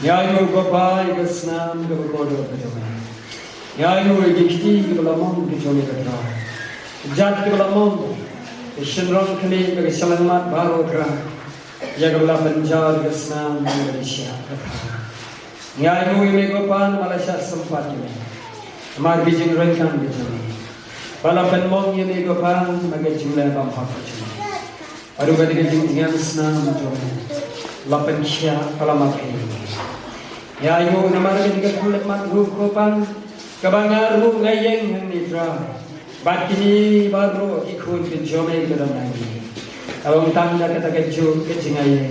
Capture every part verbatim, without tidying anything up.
Ïa ïoh ko Pa ïa ka snam kaba kordor ka jong me. Ïa ïoh ïa ki kti kiba la mong ka jong me ko Trai. Jat kiba la mong, ka shynrong kane ka shyllangmat baroh Trai. Ïa kaba la pynjar ka snam kaba la shah ka Trai. Ïa ïoh ïa me ko Pa namar la shah sympat ïa me. Namar ki jingryngkang ka jong me. Ba la pynmong ïa me ko Pa namar ka jingleh bymhok ka jong me. Haduh kane ka jingjngiang snam jong me la pynkhiah ka la map ïa ngi. Ïa ïoh namar kane ka khyllipmat ruh ko Pa, kaba nga ruh nga ïeng hangne Trai. Bad kine baroh ki khun ki jong me ki don hangne. Ka long tang da kata ka juk ka jingïaid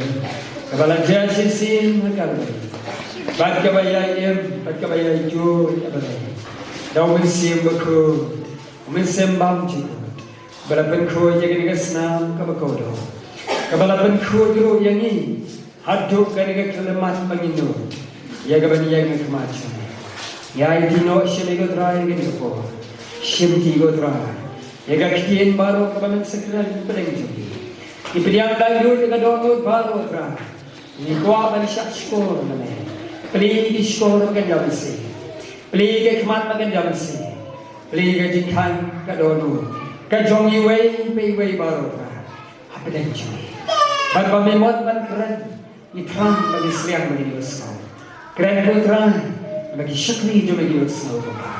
kaba la jia shisien ha Kalbari. Bad kaba ïai im bad kaba ïai juh ïa Blei da U Mynsiem Bakhuid, U Mynsiem Bymjukut. Ba la pynkhuid ïa kane ka snam kaba kordor. Kaba la pynkhuid ruh ïa ngi haduh kane ka khyllipmat ba ngin nud ïa kaban ïeng ha khmat jong me. Ïa ïa ki noh sha me ko Trai ïa kane ka por. Shim ki ko Trai ïa ka ktien baroh kaba men sa kren pdeng jong ki. Ki pdiang dang lut ïa ka dohnud baroh Trai. Ngi kwah ban shah shkor na me. Plie ki shkor ba kan ïa mynsiem. Plie ki khmat ba kan ïa mynsiem. Plie ka jingkhang ka dohnud ka jong iwei pa iwei baroh Trai. Hapdeng jong ngi. Bad ba me mut ban kren, ngi thrang ba ngi sliang ba ngi ïohsngew. Kren ko Trai ba ki shakri jong me ki ïohsngew ko Pa.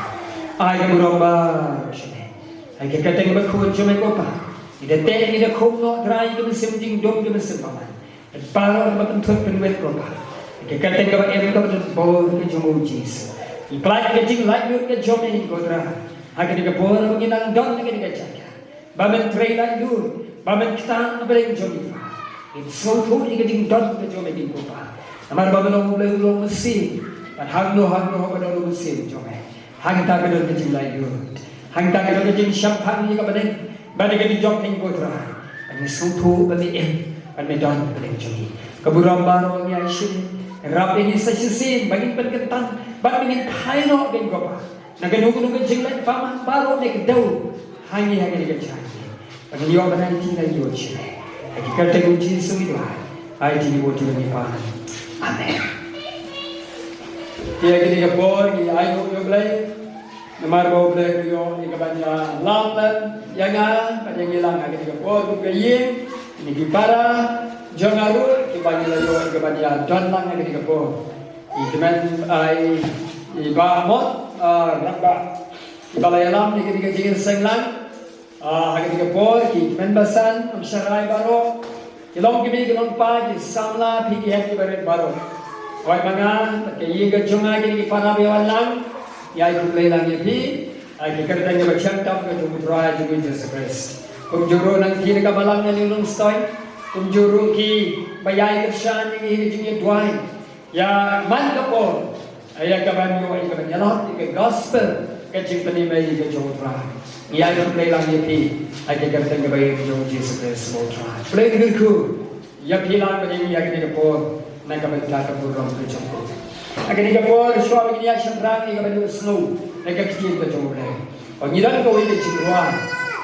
Ai ka burom baroh sha me. Ai ka kyrteng bakhuid jong me ko Pa. Ngi da teh ngi da khum noh Trai ka mynsiem jingdum ka mynsiem bymman. Baroh ba pynthut pynwit ko Pa. Ka kyrteng kaba im kaba don bor ka jong u Jisu. Ngi pynlait ka jinglaitluid ka jong me ko Trai. Ha kane ka por ba ngi nang don ha kane ka jaka. Ba men trei laitluid, ba men ktah na pdeng jong ngi Pa. Ngin sngewthuh ïa ka jingdon ka jong me ko Pa. Namar ba men long u Blei u long mynsiem. Bad hangno hangno ba don u Mynsiem jong me. Hangta ka don ka jinglaitluid. Hangta ka don ka jingshemphang ïa ka bneng bad ïa ka jingjop ïa ko Trai. Ba ngi sngewthuh ba me im bad me don ha pdeng jong ngi. Ka burom baroh ngi ai sha me. Rap ïa ngi sa shisien ba ngin pynkyntang bad ba ngin phai noh kein ko Pa. Na kano kano ka jingleh bymman baroh me kdew ha ngi ha kane ka jaka. Ba ngin ïoh ban aiti la ïoh sha me. Ha ka kyrteng u Jisu ngi duwai. Aiti ngi bud ïa me Pa. Amen. Te ha kane ka por ngi ai nguh ïa u Blei. Namar ba u Blei u ïoh ïa kaban ïalam ïa nga bad ïa ngi lang ha kane ka por kum ka ïing. Kine ki para jong nga ruh kiba ngi la ïoh ïa kaban ïadon lang ha kane ka por. I kmen, ah, i, i Bah Mot, ah, Rangbah. Iba la ïalam ïa kane ka jingïaseng lang. Ah, ha kane ka por ki kmen basan, ym sharai baroh. Ki long kmie ki long kpa, ki samla, phi ki hep ki barit baroh. Hooid ma nga bad ka ïing ka jong nga, kine ki para ba ïa wan lang, ngi ai khublei lang ïa phi ha ka kyrteng kaba thiang tam ka jong u Trai jong ngi Jisu Khrist. Kumjuh ruh na ka balang New Livingstone, kumjuh ruh kiba ïai kyrshan ïa ngi ha ka jingïaduwai. Ïa man ka por ïa kaban ïoh ïa kaban ïalap ïa ka gospel, ka jingpynim ïa ka jong u Trai. Ngi ai khublei lang ïa phi ha ka kyrteng kaba ïeit jong u Jisu Khrist u Trai. Khublei kyrkhu ïa phi lang bad ïa ngi ha kane ka por na ka bynta ka burom ka jong u. Ha kane ka por shuwa ba ngin ïa shemphang ïa kaban ïohsngew ïa ka ktien ka jong u Blei, ngi don kawei ka jingrwai.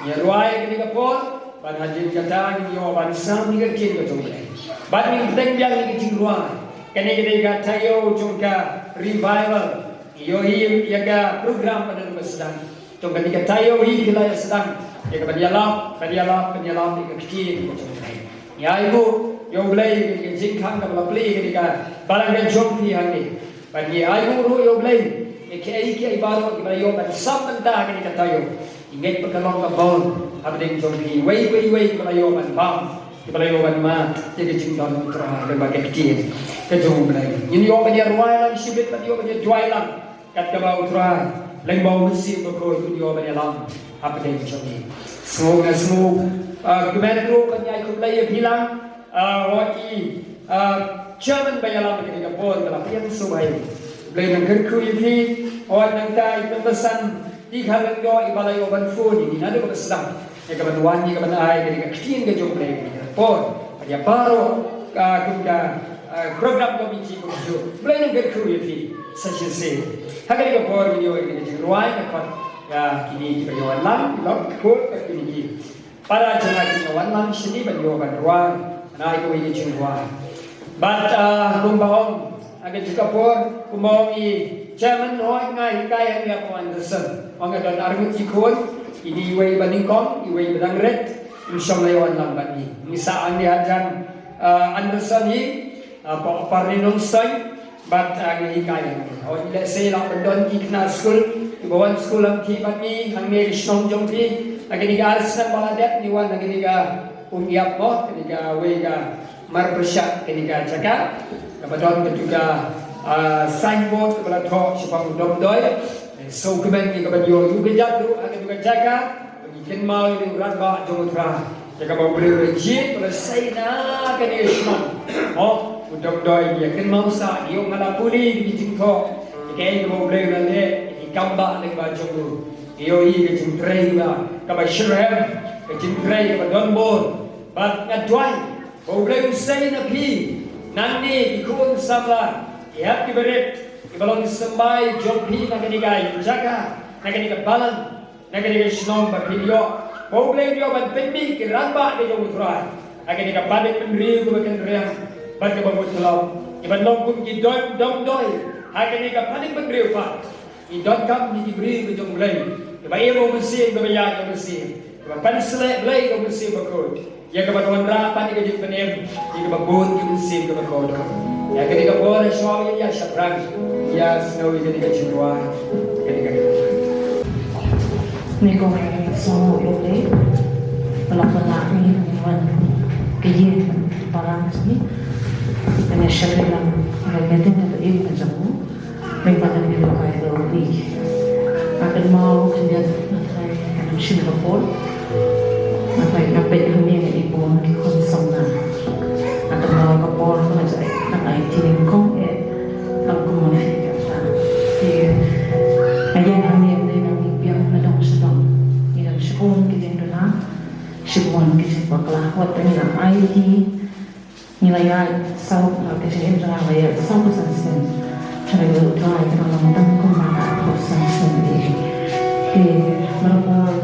Ngi rwai ha kane ka por. Bad hadien kata ngin ïoh ban sam ïa ka ktien ka jong u Blei. Bad ngin bteng biang ïa ka jingrwai. Kane ka dei ka taïew jong ka revival. Ngi ïohi ïa ka program ba dang ba sdang. Jong kane ka taïew hi ki la ïa sdang ïa kaban ïalap, ban ïalap, ban ïalap ïa ka ktien ka jong u Blei. Ngi ai nguh ïa u Blei ïa ka jingkhang kaba la plie ïa ka balang ka jong phi hangne. Bad ngi ai nguh ruh ïa u Blei ïa kiei kiei baroh kiba la ïoh ban sam bynta ha kane ka taïew. Ngi ngeit ba ka long ka bor hapdeng jong phi iwei pa iwei kiba la ïoh ban bam, kiba la ïoh ban mad ïa ka jingdon u Trai lyngba ka ktien ka jong u Blei. Ngin ïoh ban ïa rwai lang shibit, ban ïoh ban ïa duwai lang kat kaba u Trai lyngba u Mynsiem Bakhuid un ïoh ban ïalam hapdeng jong ngi. Sngew nga sngew, ah, kmen ruh ban ïai khublei ïa phi lang. Ah, wat i, ah, chairman ba ïalam ha kane ka por ka la pdiang sngewbha ïa u Blei. Nang kyrkhu ïa phi. Wat nangta i pynbasan Dkhar Lyngdoh iba la ïoh ban phone ïa ngi naduh kaba sdang ïa kaban wan ïa kaban ai kane ka ktien ka jong u Blei ha kane ka por. Bad ïa baroh, ah, kum ka, ah, program committee kumjuh. U Blei nang kyrkhu ïa phi sa shisien. Ha kane ka por ngi ïoh ïa kane ka jingrwai ka khot ïa kine kiba ïoh wan lang, long khot ïa kine ki para jong nga kiba wan lang shane ban ïoh ban rwai, ban ai kawei ka jingrwai. Bad, ah, kumba ong, Ha ka jaka por kumba ong i chairman, hooid nga hikai hangne ha Anderson. Ong nga don arngut ki khun, ini iwei ba nyngkong, iwei ba dang rit, in shong laion lang bad ngi. Ngi sah hangne hajan, ah, Anderson hi, ah, pa, par ni nongstoiñ, bad, ah, nga hikai hangne. Hooid, lehse lah ban don ki khynnah skul kiba wan skul lam ki bad ngi hangne ka shnong jong phi. Ha kane ka ar snem ba la dep ngi wan ha kane ka Umïap mo, kane kawei ka mar pyrshah kane ka jaka kaba don katu ka, ah, signboard kaba la thoh shaphang u Domdoi. Sngewkmen ïa kaba ïoh ïa u kjat ruh ha katu ka jaka. Ngi kynmaw ïa u rangbah jong u Trai, ïa kaba U Blei u la jied, u la sei na kane ka shnong. Mo, u Domdoi, ïa kynmaw sa ïa u, nga la pule ïa ki jingthoh, ïa kaei kaba U Blei u la leh ïa ki kam bah lyngba jong u. Ïohi ka jingtrei kaba, kaba shitrhem, ka jingtrei kaba don bor. Bad nga duwai ba U Blei un sei na phi nangne ki khun samla, ki hep ki barit, kiba long ki symbai jong phi na kane ka jaka, na kane ka balang, na kane ka shnong ba phi ïoh. Ba U Blei un ïoh ban pynmih ki rangbah ki jong U Trai ha kane ka palat bynriew kaba kynriang bad kaba muthlop, kiban long kum ki Dom, Domdoi ha kane ka palat bynriew pat. Ngi donkam ïa ki briew ka jong U Blei, kiba im ha u Mynsiem, kiba ïaid ha u Mynsiem, kiba pynshlur Blei ha u Mynsiem Bakhuid, ïa kaban wanrah pat ïa ka jingpynim ïa kiba bun ki mynsiem kiba kordor. Ïa kane ka por shuwa ïa shaphrang ïa sngew ïa kane ka jingduwai. Kane ka Ni ko sngew ïa U Blei. Ba la pynlah ngi wan ka ïing para ngi. Kane shaphrang ïa ka jingpynim ka jong u. Mynba ngi ïoh kai ïa u Blei. Nga kynmaw khyndiat nga trai, nga shim ka por. Nga trai, nga peit hangne ïa i bun ki khun samla. Nga kynmaw ka por nga jai, nga ai ti nyngkong eh, lam kumno phi kata. Te nga ïeng hangne, nga ïeng hangne biang, nga dang sdang. Ngi dang shibun ki jingduna, shibun ki jingbakla, wat ngi dang ai ti. Ngi la ïaid saw, ka jingim jong nga la ïaid saw phew san snem. Hynrei U Trai u la long tang kumba ka phew san snem ïa ngi. Te marpar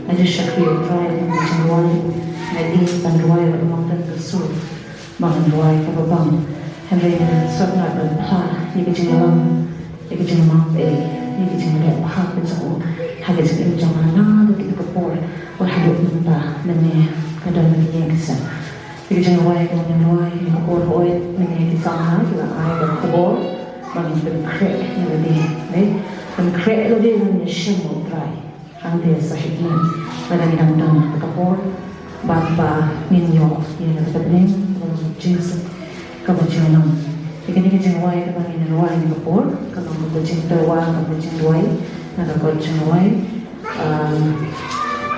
nga ju shakri U Trai, ka jingduwai, nga dei ban duwai bad u long tang ka sur ba ngan duwai kaba bang. Hynrei nga sngewtynnat ban phla ïa ka jinglam, ïa ka jingmap, eh, ïa ka jingleh bha ka jong u ha ka jingim jong nga naduh kata ka por bad haduh mynta, mynne nga don ha ka ïing ka sem. Te ka jingduwai kaba ngan duwai ha kane ka por, hooid, mynne ki samla ki la ai ka khubor ba ngin pynkhreh ïa lade, ne? Pynkhreh ïa lade ban ïashim U Trai hangtei sa shisien, lada ngi dang don ha ka por, bad ba ngin ïoh ïa kata ka bneng kaba long jingsuk kaba jinglong. Te kane ka jingduwai kaba ngin duwai ha kane ka por ka long kaba jingtyrwa, kaba jingduwai na ka kot jingduwai.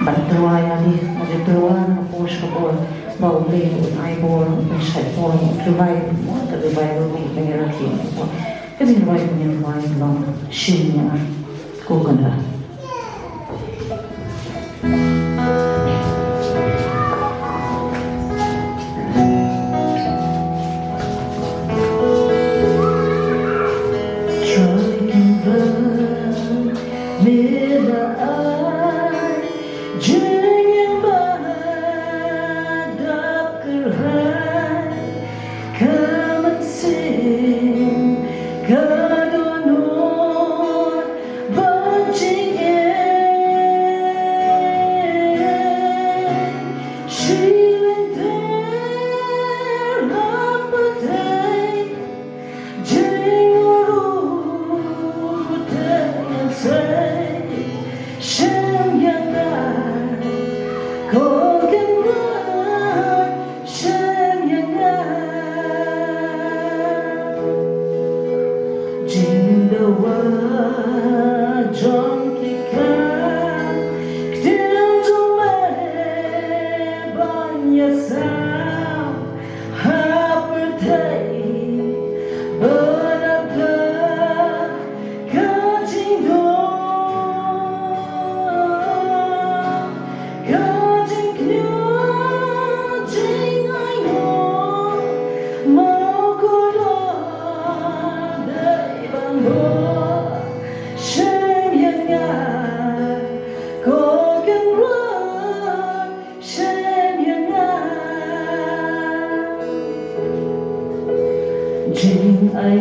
Ban tyrwa ïa lade, ban tyrwa na ka por sha ka por, ba U Blei un ai bor, un pynshait bor, un revive, mo, ka revival ba U Blei u la rakhe. Ka jingduwai kaba ngin duwai ka long, shim ïa nga, ko Kynrad. Trai Kynrad, me la ai jingim ba dap kyrhai, ka mynsiem ka dohnud ban jingim. Shi lynter ha pyrthei, jingmut ruh te ngan sei. Shim ïa nga, ko Kynrad, shim ïa nga. Jingdawa jong ki kha, ktien jong me ban ïasaw ha pyrthei ba dap da ka jingdon, ka jingkñia, jingainguh, ma u kordor dei ban bor. Shim ïa nga, ko Kynrad, shim ïa nga. Jingai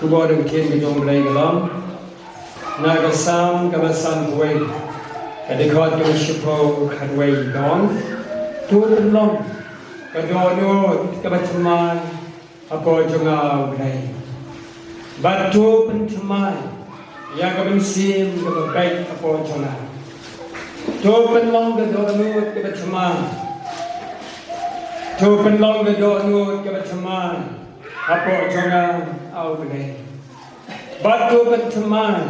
Khubor ktien ka jong U Blei ka long na ka Salm kaba san kawei, ka dkhot kaba shiphew khatwei, ka ong: To pynlong ka dohnud kaba thymmai hapoh jong nga, U Blei, bad to pynthymmai ïa ka mynsiem kaba beit hapoh jong nga. To pynlong ka dohnud kaba thymmai. To pynlong ka dohnud kaba thymmai hapoh jong nga, A U Blei, bad to pynthymmai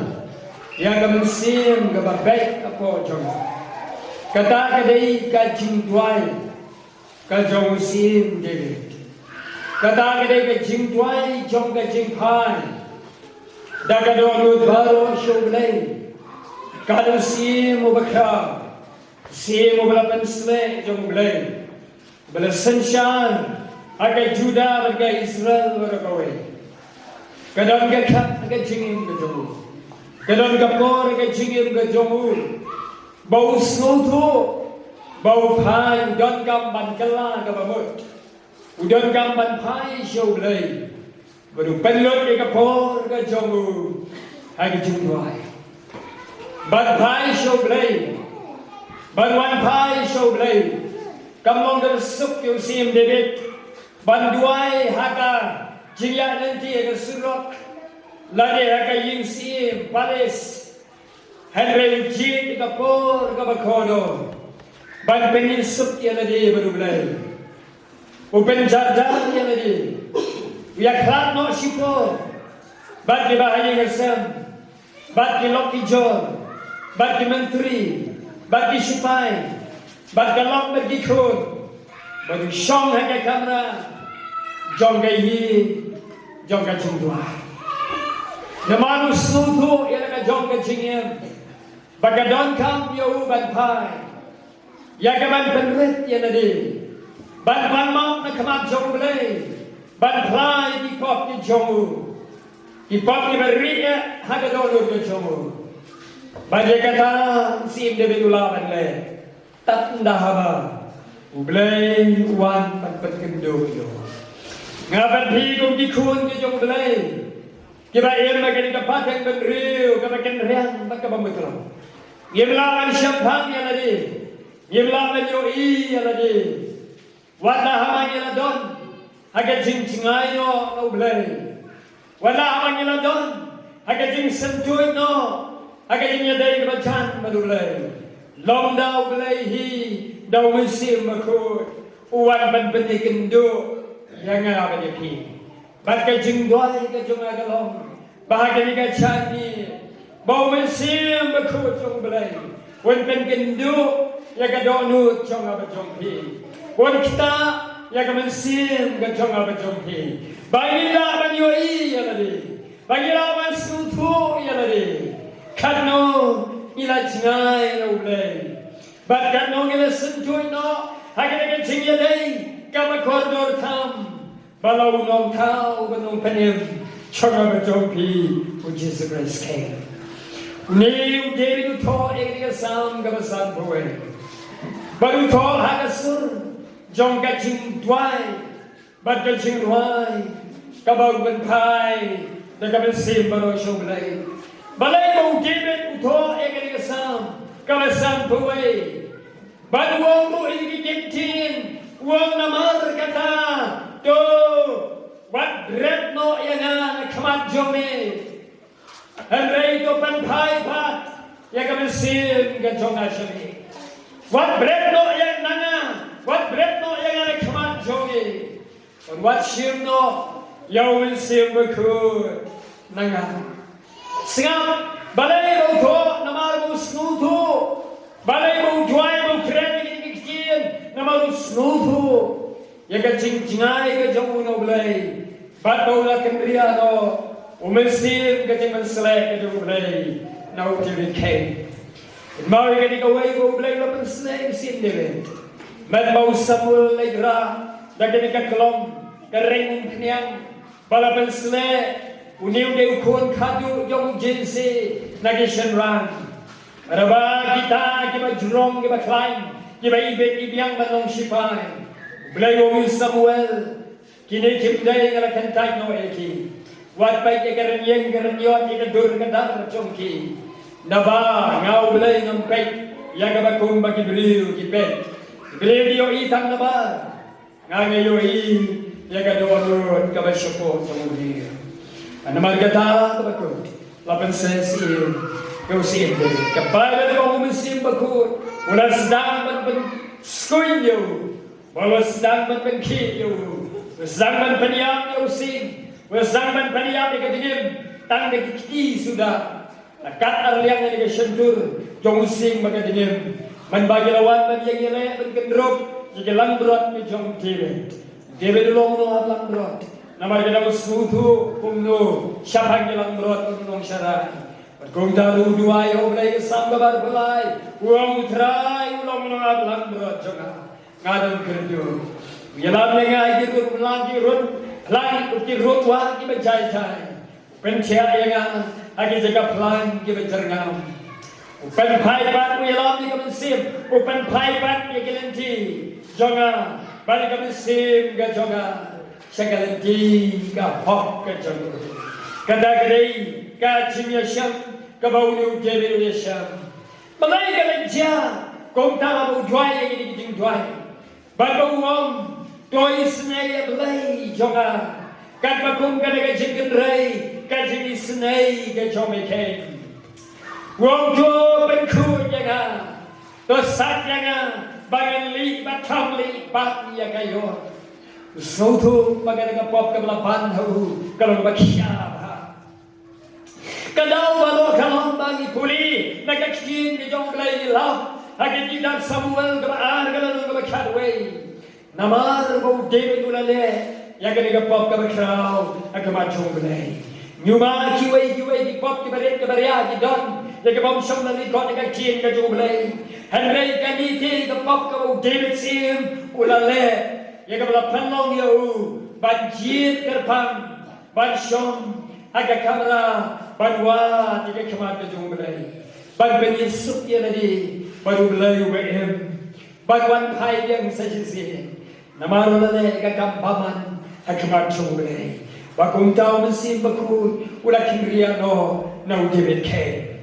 ïa ka mynsiem kaba beit hapoh jong nga. Kata ka dei ka jingduwai ka jong u Syiem David. Kata ka dei ka jingduwai jong ka jingphai da ka dohnud baroh sha U Blei, ka dei u Syiem uba khraw, Syiem uba la pynsleh jong U Blei, uba la synshar ha ka Judah bad ka Israel baroh kawei. Ka don ka khat ka jingim ka jong u, ka don ka por ka jingim ka jong u, ba u sngewthuh ba u phai, u donkam ban kylla kaba mut, u donkam ban phai sha U Blei, bad u pynlut ïa ka por ka jong u ha ka jingduwai. Ban phai sha U Blei, ban wan phai sha U Blei, kam long kaba suk ïa u Syiem David ban duwai ha ka jingïaid lynti ha ka surok, lane ha ka ïing syiem, palace. Hynrei u jied ïa ka por kaba kordor ban pynïasuk ïa lade bad U Blei. U pynjah jar ïa lade. U ïakhlad noh shipor bad kiba ha ïing ha sem, bad ki lok ki jor, bad ki myntri, bad ki sipai, bad ka lok bad ki khun, bad u shong ha ka kamra jong ka ïing jong ka jingduwai. Namar u sngewthuh ïa la ka jong ka jingim ba ka donkam ïa u ban phai, ïa ka ban pynrit ïa lade, ban pan map na khmat jong U Blei, ban phla ïa ki pop ki jong u, ki pop kiba rieh ha ka dohnud ka jong u. Bad ïa kata u Syiem David u lah ban leh, tad ynda haba U Blei u wan ban pynkynduh ïa u. Nga bad phi kum ki khun ki jong U Blei, kiba im ha kane ka pateng bynriew kaba kynriang bad kaba mutlop, ngim lah ban shemphang ïa lade, ngim lah ban ïohi ïa lade. Wat la haba ngi la don ha ka jingjngai noh na U Blei, wat la haba ngi la don ha ka jingsyntuid noh, ha ka jingïadei kaba jan bad U Blei, long da U Blei hi, da U Mynsiem Bakhuid, u wan ban pynïakynduh ïa nga bad ïa phi. Bad ka jingduwai ka jong nga ka long ba ha kane ka jingim, ba U Mynsiem Bakhuid jong U Blei un pynkynduh ïa ka dohnud jong nga bad jong phi. Pynktah ïa ka mynsiem ka jong nga bad jong phi, ba ngin lah ban ïohi ïa lade, ba ngin lah ban sngewthuh ïa lade katno ngi la jngai na U Blei bad katno ngi la syntuid noh ha kane ka jingïadei kaba kordor tam bad la u nongthaw bad nongpynim jong nga bad jong phi, U Jisu Khrist. Une u David u thoh ïa kane ka Salm kaba sanphew wei bad u thoh ha ka sur jong ka jingduwai bad ka jingrwai kaba u pynphai da ka mynsiem baroh sha U Blei. Balei ba u David u thoh ïa kane ka Salm kaba sanphew wei? Bad u ong ruh ïa ki ktien, u ong, namar kata to wat bret noh ïa nga na khmat jong me, hynrei to pynphai pat ïa ka mynsiem ka jong nga sha me. Wat bret noh ïa nga, wat bret noh ïa nga na khmat jong me. Wat shim noh ïa U Mynsiem Bakhuid na nga. Sngap, balei ba u thoh? Namar ba u sngewthuh. Balei ba u duwai, ba u kren ïa kine ki ktien? Namar u sngewthuh ïa ka jingjngai ka jong u na U Blei, bad ba u la kynriah noh u mynsiem ka jingpynsleh ka jong U Blei na u David. Kynmaw ïa kane kawei ba U Blei u la pynsngew ïa u Syiem David. Mynba u Samuel u la ïarap da kane ka klong ka reng umphniang ba la pynsngew, une u dei u khun khadduh jong u Jesse na ki shynrang. Namar ba kita kiba jrong, kiba khlaiñ, kiba ibit ibiang ban long sipai, U Blei u ong ïa u Samuel, kine kim dei, nga la kyntait noh ïa ki. Wat peit ïa ka rynïeng ka rynïot, ïa ka dur ka dar jong ki. Naba nga U Blei ngam peit ïa kaba kum ba ki briew ki peit. Ki briew ki ïohi tang naba nga, nga ïohi ïa ka dohnud kaba shapoh jong U Blei. Namar kata kaba kut la pynsngew ïa u Syiem David. Ka Baibl ka ong u Mynsiem Bakhuid u la sdang ban pynskhem ïa u. Ba u la sdang ban pynkhih ïa u, u la sdang ban pynïap ïa u Syiem, u la sdang ban pynïap ïa ka dngim tang da ki kti suda. La kat arliang ïa ka shyntur jong u Syiem bad ka dngim. Mynba ki la wan ban ïeng ïaleh ban kyndrup ïa ki langbrot ki jong u David, u David u long u nongaplangbrot. Namar kata u sngewthuh kumno shaphang ki langbrot u nongsharai. Bad kumta ruh u duwai ha U Blei, ka Salm kaba arphew lai, u ong, U Trai u long u nongaplangbrot jong nga, nga don kyrduh. U ïalam ïa nga ha ki rud phlang, ki rud phlang, ki rud wah kiba jai jai. U pynthiah ïa nga ha ki jaka phlang kiba jyrngam. U pynphai pat, u ïalam ïa ka mynsiem, u pynphai pat ïa ki lynti jong nga bad ïa ka mynsiem ka jong nga sha ka lynti ka hok ka jong u. Kata ka dei ka jingïashem kaba une u David u ïashem. Balei ka la jia? Kumta la ba u duwai ïa kine ki jingduwai. Bad ba u ong, to isynei ïa Blei jong nga. Katba kum kane ka jingkynrei ka jingisynei ka jong me keiñ. U ong, to pynkhuid ïa nga. To sat ïa nga ba ngan lih bad kham lih bad ïa ka ïor. U sngewthuh ba kane ka pop kaba la ban ha u ka long ba khia bha. Ka daw baroh ka long ba ngi pule na ka ktien ka jong U Blei, ngi lap ha ka kitab Samuel kaba ar, ka lynnong kaba khatwei. Namar ba u David u la leh ïa kane ka pop kaba khraw ha khmat jong U Blei. Ñiuma kiwei kiwei ki pop kiba rit kiba ria ki don ïa ki bym shym la record ha ka ktien ka jong U Blei. Hynrei kane te ka pop kaba u David Syiem u la leh ïa kaba la pynlong ïa u ban jied kyrpang, ban shong ha ka kamra, ban wad ïa ka khmat ka jong U Blei, ban pynïasuk ïa lade bad U Blei uba im, ban wan phai biang sa shisien. Namar u la leh ïa ka kam bymman ha khmat jong U Blei. Ba kumta u Mynsiem Bakhuid u la kynriah noh na u David keiñ.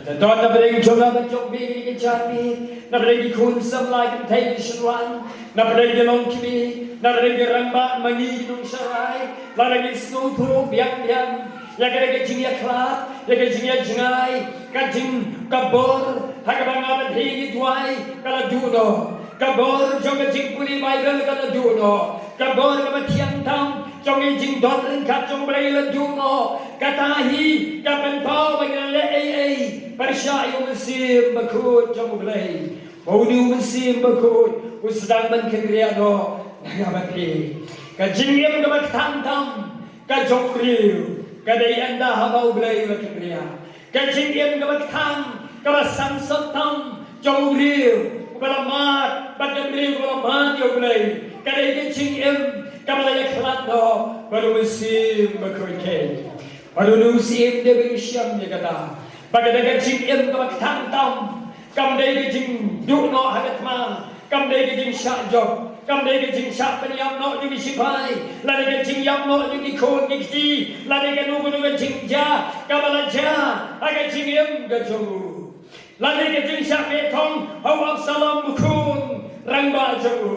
Don na pdeng jong nga bad jong phi ki kjat miet, na pdeng ki khun samla, ki kynthei, ki shynrang, na pdeng ki longkmie, na pdeng ki rangbah, ma ngi ki nongsharai, lada ngi sngewthuh biang biang ïa kane ka jingïakhlad, ïa ka jingïajngai, ka jing, ka bor ha kaba nga bad phi ngi duwai ka la duh noh. Ka bor jong ka jingpule Baibl ka la duh noh. Ka bor kaba thiang tam jong ka jingdon ryngkat jong U Blei la duh noh. Kata hi ka pynpaw ba ngi la leh ei ei pyrshah ïa u Mynsiem Bakhuid jong U Blei. Ba une u Mynsiem Bakhuid u sdang ban kynriah noh na ka bynta phi. Ka jingim kaba ktang tam ka jong u briew ka dei ynda haba u Blei u la kynriah. Ka jingim kaba ktang kaba sangsot tam jong u briew uba la mad bad ka briew uba la mad ïa u Blei ka dei ka jingim kaba la ïakhlad noh bad u Mynsiem Bakhuid. Bad u Mynsiem David u shem ïa kata. Ba ka dei ka jingim kaba ktang tam. Kam dei ka jingduh noh ha ka thma. Kam dei ka jingshah jop. Kam dei ka jingshah pynïap noh jong ki shipai. Lane ka jingïap noh jong ki khun ki kti. Lane kano kano ka jingjia kaba la jia ha ka jingim ka jong u. Lane ka jingshah beh thong ha u Absalom u khun rangbah jong u.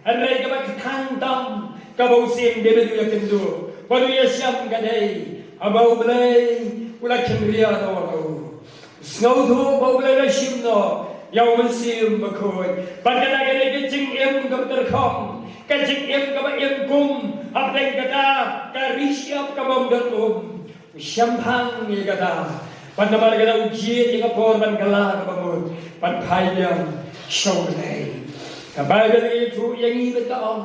Hynrei kaba ktang tam kaba u Syiem David u ïakynduh bad u ïashem ka dei haba u Blei u la kynriah noh ïa u. Sngewthuh ba u Blei u la shim noh ïa u Mynsiem Bakhuid. Bad kata ka dei ka jingim kaba tyrkhong, ka jingim kaba im kum hapdeng kata ka ri shyiap kaba ym don um. U shemphang ïa kata. Bad namar kata u jied ïa ka por ban kylla kaba mut ban phai biang sha u Blei. Ka Baibl ka ïathuh ïa ngi bad ka ong,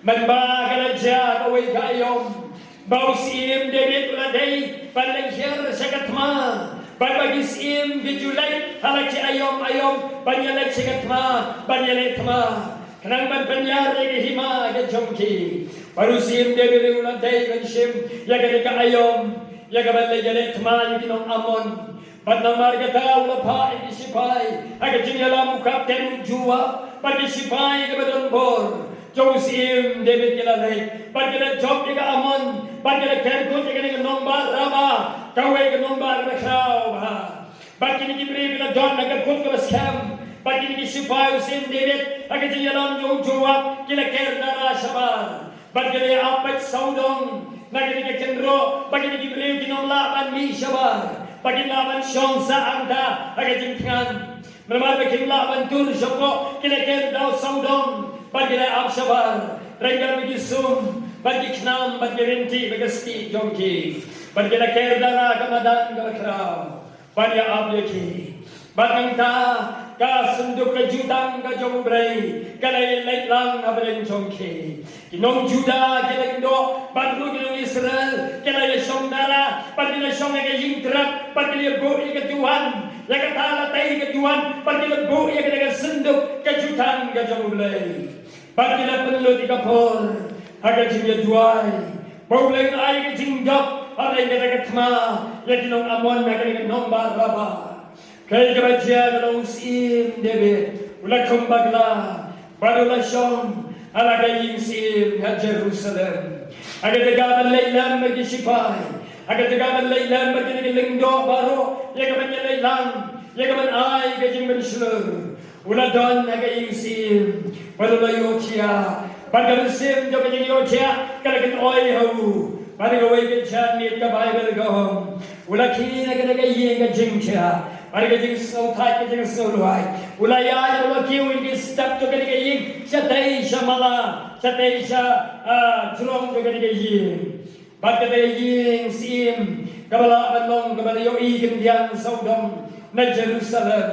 mynba ka la jia kawei ka aïom ba u Syiem David u la dei ban leit hiar sha ka thma. Bad ba ki syiem ki ju leit ha la ki aïom aïom ban ïaleit sha ka thma, ban ïaleit thma. Khnang ban pynïar ïa ka hima ka jong ki. Bad u Syiem David u la dei ban shim ïa kane ka aïom ïa ka ban leit ïaleit thma ïa ki nong Ammon. Bad namar kata u la phah ïa ki shipai ha ka jingïalam u kapten u Joab bad ki shipai kiba don bor jong u Syiem David ki la leit bad ki la jop ïa ka Ammon bad ki la ker kut ïa kane ka nongbah Rabah, kawei ka nongbah kaba khraw bha. Bad kine ki briew ki la don ha ka kut kaba skhem. Bad kine ki shipai u Syiem David ha ka jingïalam jong u Joab ki la ker dara shabar. Bad ki la ïa ap peit sawdong na kine ki kynroh. Bad kine ki briew kim lah ban mih shabar. Bad kim lah ban shong sah hangta ha ka jingthngan. Namar ba kim lah ban tur shapoh ki la ker da u sawdong. Bad ki la ap shabar ryngkat bad ki sum bad ki khnam bad ki ryntieh bad ka stieh jong ki. Bad ki la ker dara ha ka madan kaba khraw ban ïa ap ïa ki. Bad nangta ka synduk ka jutang ka jong u Blei ka la ïaleit lang ha pdeng jong ki. Ki nong Judah ki la ïeng doh bad ruh ki nong Israel ki la ïashong dara bad ki la shong ha ka ïing trep bad ki la ïabuh ïa ka duwan, ïa kata la tei ka duwan bad ki la buh ïa kata ka synduk ka jutang ka jong u Blei. Bad ki la pynlut ïa ka por ha ka jingïaduwai ba u Blei un ai ka jingjop ha kata ka thma ïa ki nong Ammon ha kane ka nongbah Rabah. Kaei kaba jia ka long u Syiem David u la khum bakla bad u la shong ha la ka ïing syiem ha Jerusalem. Ha ka jaka ban leit lem bad ki shipai, ha ka jaka ban leit lem bad kine ki lyngdoh baroh ïa ka ban ïaleit lang, ïa ka ban ai ka jingpynshlur. U la don ha ka ïing syiem bad u la ïohthiah. Bad ka mynsiem jong ka jingïohthiah ka la kynoi ha u. Bad kawei ka janmiet ka Baibl ka ong, u la khie na kane ka ïing ka jingthiah bad ka jingsngewthait ka jingsngewlwait. U la ïaid u la kiew ïa ki step jong kane ka ïing shatei sha mala, shatei sha, ah, jrong jong kane ka ïing. Bad kata ka ïing syiem kaba lah ban long kaba la ïohi khyndiat sawdong na Jerusalem.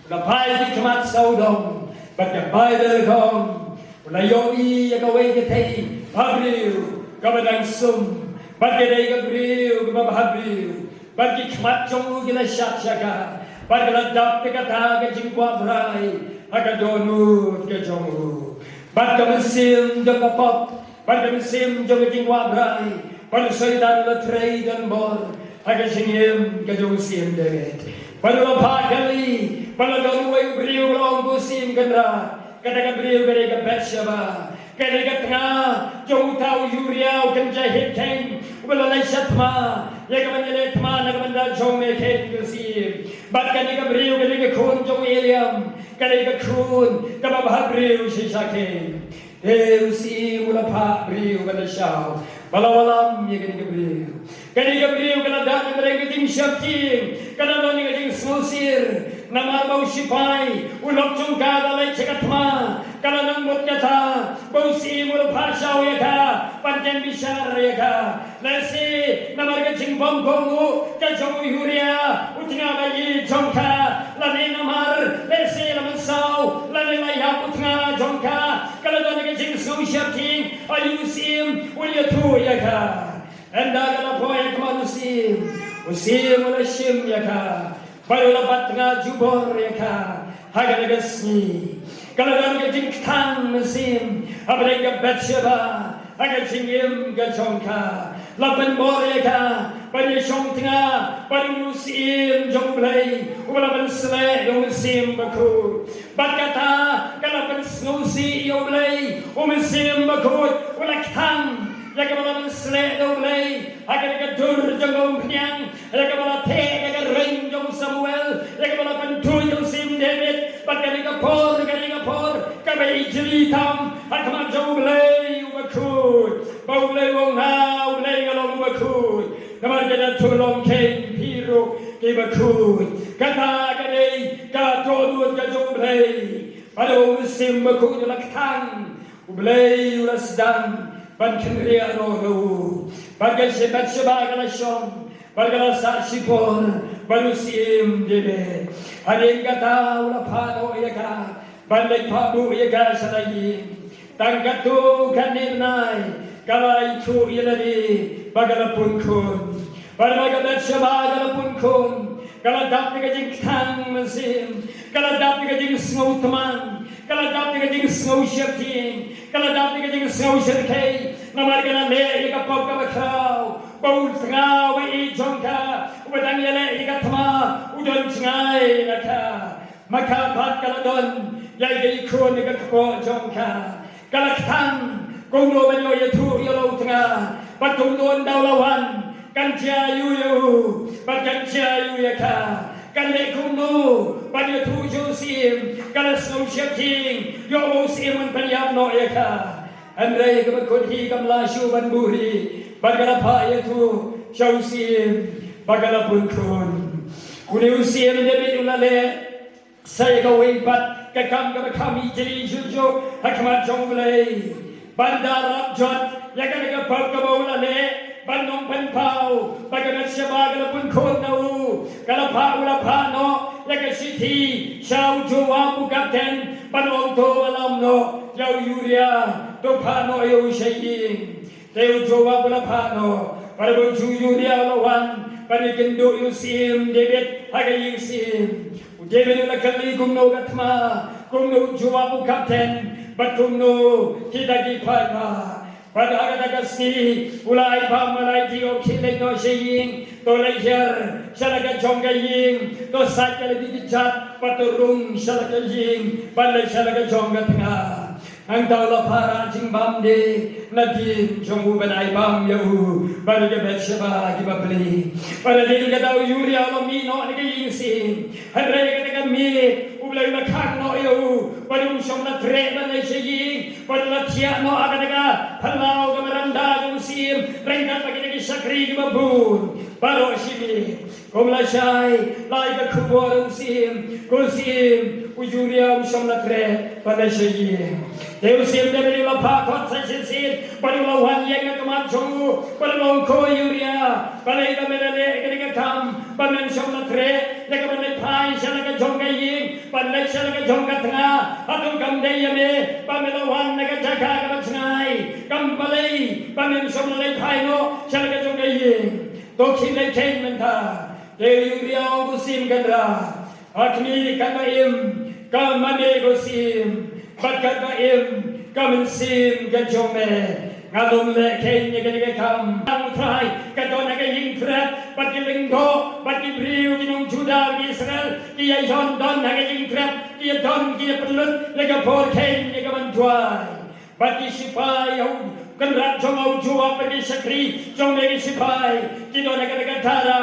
U la phai ki khmat sawdong bad ka Baibl ka ong, u la ïohi ïa kawei ka thei bhabriew kaba dang sum. Bad ka dei ka briew kaba bhabriew. Bad ki khmat jong u ki la shad sha ka. Bad ka la dap ïa kata ka jingkwah brai ha ka dohnud ka jong u. Bad ka mynsiem jong ka pop bad ka mynsiem jong ka jingkwah brai bad u Soitan u la trei donbor ha ka jingim ka jong u Syiem David. Bad u la phah kali bad la don uwei u briew ba la ong ba u Syiem Kynrad. Kata ka briew ka dei ka Bathsheba. Ka dei ka tnga jong uta u Uriah u kynja Hit khein uba la leit sha thma ïa ka ban ïaleh thma na ka bynta jong u Mehkhen ka syiem. Bad kane ka briew ka dei ka khun jong u Eliam. Ka dei ka khun kaba bhabriew shisha khein. Te u syiem u la phah briew ban da shaw ba la wallam ïa kane ka briew. Kane ka briew ka la don ha ka jingsheptieng, ka la don ha ka jingsngewsih. Namar ba u shipai u lok jong ka la leit sha ka thma, ka la nang mut kata ba u syiem u la phah shaw ïa ka ban ïeng bishar ïa ka. Lehse namar ka jingbym kohnguh ka jong u Uriah, u tnga ba ïeit jong ka, lane namar lehse la mynsaw lane la ïap u tnga jong sheptieng, ha ïing u syiem, u la ïathuh ïa ka. Ynda ka la poi ha khmat u syiem, u syiem u la shim ïa ka. Bad u la bat tnga jubor ïa ka ha kata ka sngi. Ka la don ka jingkthang mynsiem hapdeng ka Bathsheba ha ka jingim ka jong ka. La pynbor ïa ka ban ïashong tnga bad u syiem jong U Blei uba la pynsleh da U Mynsiem Bakhuid. Bad kata ka la pynsngewsih ïa U Blei U Mynsiem Bakhuid, u la kthang ïa kaba la pynsleh da U Blei ha kata ka dur jong ka umphniang, ïa kaba la theh da ka ring jong u Samuel, ïa kaba la pynduh jong u Syiem David, bad kane ka por, kane ka por kaba ijli tam ha khmat jong U Blei uba khuid. Ba U Blei u ong, nga U Blei nga long uba khuid. Namar kata to long kheiñ phi ruh kiba khuid. Kata ka dei ka dohnud ka jong U Blei. Bad u Mynsiem Bakhuid u la kthang, U Blei u la sdang ban kynriah noh ïa u. Bad ka Bathsheba ka la shong bad ka la sah shipor bad u Syiem David. Hadien kata u la phah noh ïa ka ban leit phah buh ïa ka sha la ïing. Tang katto katne bnai ka la ithuh ïa lade ba ka la pynkhun. Bad ba ka Bathsheba ka la pynkhun, ka la dap da ka jingkthang mynsiem, ka la dap da ka jingsngew tmang, ka la dap da ka jingsngew sheptieng, ka la dap da ka jingsngew shyrkhei. Namar ka la leh ïa ka pop kaba khraw, ba u tnga uba ïeit jong ka uba dang ïaleh ïa ka thma u don jngai na ka. Ma ka pat ka la don ïa ka ïakhun ïa ka kpoh jong ka. Ka la kthang kumno ban ïoh ïathuh ïa la u tnga, bad kumno ynda u la wan kan jia ïa u ïa u bad kan jia ïa u ïa ka. Kan leh kumno ban ïathuh sha u syiem, ka la sngew sheptieng ïoh ba u syiem un pynïap noh ïa ka. Hynrei kaba kut hi kam lah shuh ban buhrieh bad ka la phah ïathuh sha u syiem ba ka la pynkhun. Une u Syiem David u la leh sa ïa kawei pat ka kam kaba kham ijli shuh shuh ha khmat jong U Blei. Ban da rap jot ïa kane ka pop kaba u la leh ban ong pynpaw ba ka Bathsheba ka la pynkhun na u, ka la phah, u la phah noh ïa ka shithi sha u Joab u kapten ban ong to wallam noh ïa u Uria, to phah noh ïa u sha ïing. Te u Joab u la phah noh, bad haba u Uria u la wan ban ïakynduh ïa u Syiem David ha ka ïing syiem, u David u la kylli kumno ka thma, kumno u Joab u kapten bad kumno kita ki paidbah. Bad ha kata ka sngi u la ai bam, u la ai, to khie leit noh sha ïing, to leit hiar sha la ka jong ka ïing, to sait ïa la ki kjat bad to rung sha la ka ïing, bad leit sha la ka jong ka tnga. Hangta u la phah rah jingbam de na ktien jong u ban ai bam ïa u bad ïa ka Bathsheba kiba plie. Bad hadien kata u Uria u la mih noh na ka ïing syiem. Hynrei kata ka miet U Blei u la khang noh ïa u bad um shym la treh ban leit sha ïing, bad u la thiah noh ha kata ka phyllaw kaba rangda jong u syiem ryngkat bad kita ki shakri kiba bun baroh shi miet. Kum lashai la ai ka khubor u syiem, ko syiem, u Uria um shym la treh ban leit sha ïing. Te u Syiem David u la phah khot sa shisien bad u la wan ïeng ha khmat jong u bad u la ong, ko Uria, balei ba me la leh kane ka kam ba men shym la treh ïa ka ban leit phai sha la ka jong ka ïing, ban leit sha la ka jong ka tnga? Hato kam dei ïa me ba me la wan na ka jaka kaba jngai? Kam balei ba men shym la leit phai noh sha la ka jong ka ïing? To khie leit kheiñ mynta. Te u Uria u ong, ko syiem, kynrad, ha khmih, katba im ka mane ko syiem bad katba im ka mynsiem ka jong me, ngan ym leh kheiñ ïa kane ka kam. Tang u Trai ka don ha ka ïing trep bad ki lyngdoh bad ki briew ki nong Judah ki Israel ki ïa ïoh don ha ka ïing trep, ki ïa don, ki ïa pynlut ïa ka por kheiñ ïa ka ban duwai. Bad ki shipai, ha u kynrad jong nga u Joab bad ki shakri jong me ki shipai ki don ha kata ka dara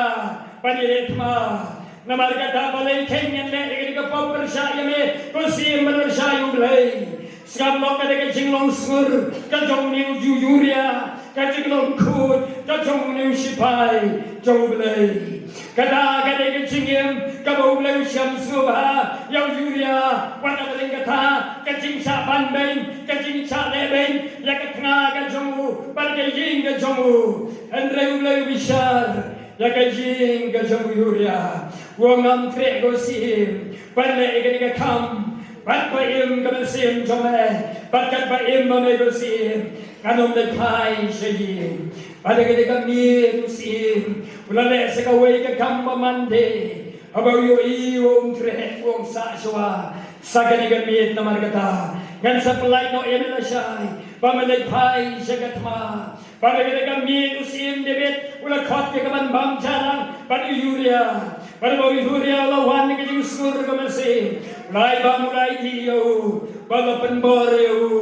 ban ïaleh thma. Namar kata balei kheiñ ngan leh ïa kane ka pop pyrshah ïa me, ko syiem, ban pyrshah ïa U Blei? Sngap noh, kata ka jinglong sngur ka jong une u Uria, ka jinglong khuid ka jong une u shipai jong U Blei. Kata ka dei ka jingim kaba U Blei u shem sngewbha ïa u Uria. Wat la dei kata ka jingshah ban beiñ, ka jingshah leh beiñ ïa ka tnga ka jong u bad ka ïing ka jong u, hynrei U Blei u bishar ïa ka ïing ka jong u Uria. U ong, ngam treh, ko syiem, ban leh ïa kane ka kam Bad ba im ka mynsiem jong me, bad katba im ma me ko Syiem, ngan ym leit phai sha ïing. Bad ha kane ka miet u Syiem u la leh sa kawei ka kam ba man de, haba u ïohi u ong, treh, u ong, sah shuwa, sa kane ka miet, namar kata ngan sa pyllait noh ïa me lashai ba me leit phai sha ka thma. Bad ha kane ka miet u Syiem David u la khot ïa ka ban bam jalang bad u Uriah. Bad haba u Uriah u la wan na ka jingsngur ka mynsiem, u la ai bam, u la ai dih ïa u, bad u la pynbor ïa u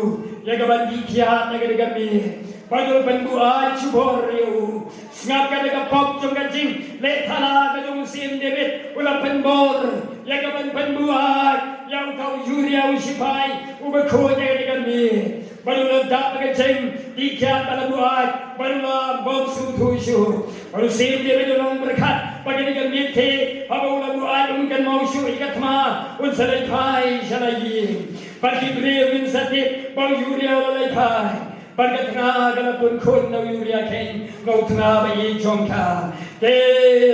ïa ka ban dih kiad ha kane ka miet. Bad u la pynbuaid shibor ïa u. Sngap, kata ka pop jong ka jingleh thala ka jong u Syiem David u la pynbor ïa ka ban pynbuaid ïa uta u Uriah u shipai uba khuid ha kane ka miet. Bad u la dap ha ka jingdih kiad bad la buaid, bad u la bam sngewthuh shuh. Bad u Syiem David u la ong, pyrkhat ba kane ka miet te, haba u la buaid, un kynmaw shuh ïa ka thma, un sa leit phai sha la ïing. Bad ki briew kin sa tip ba u Uriah u la leit phai. Bad ka tnga ka la pun khun na u Uriah keiñ, na u tnga ba ïeit jong ka. Te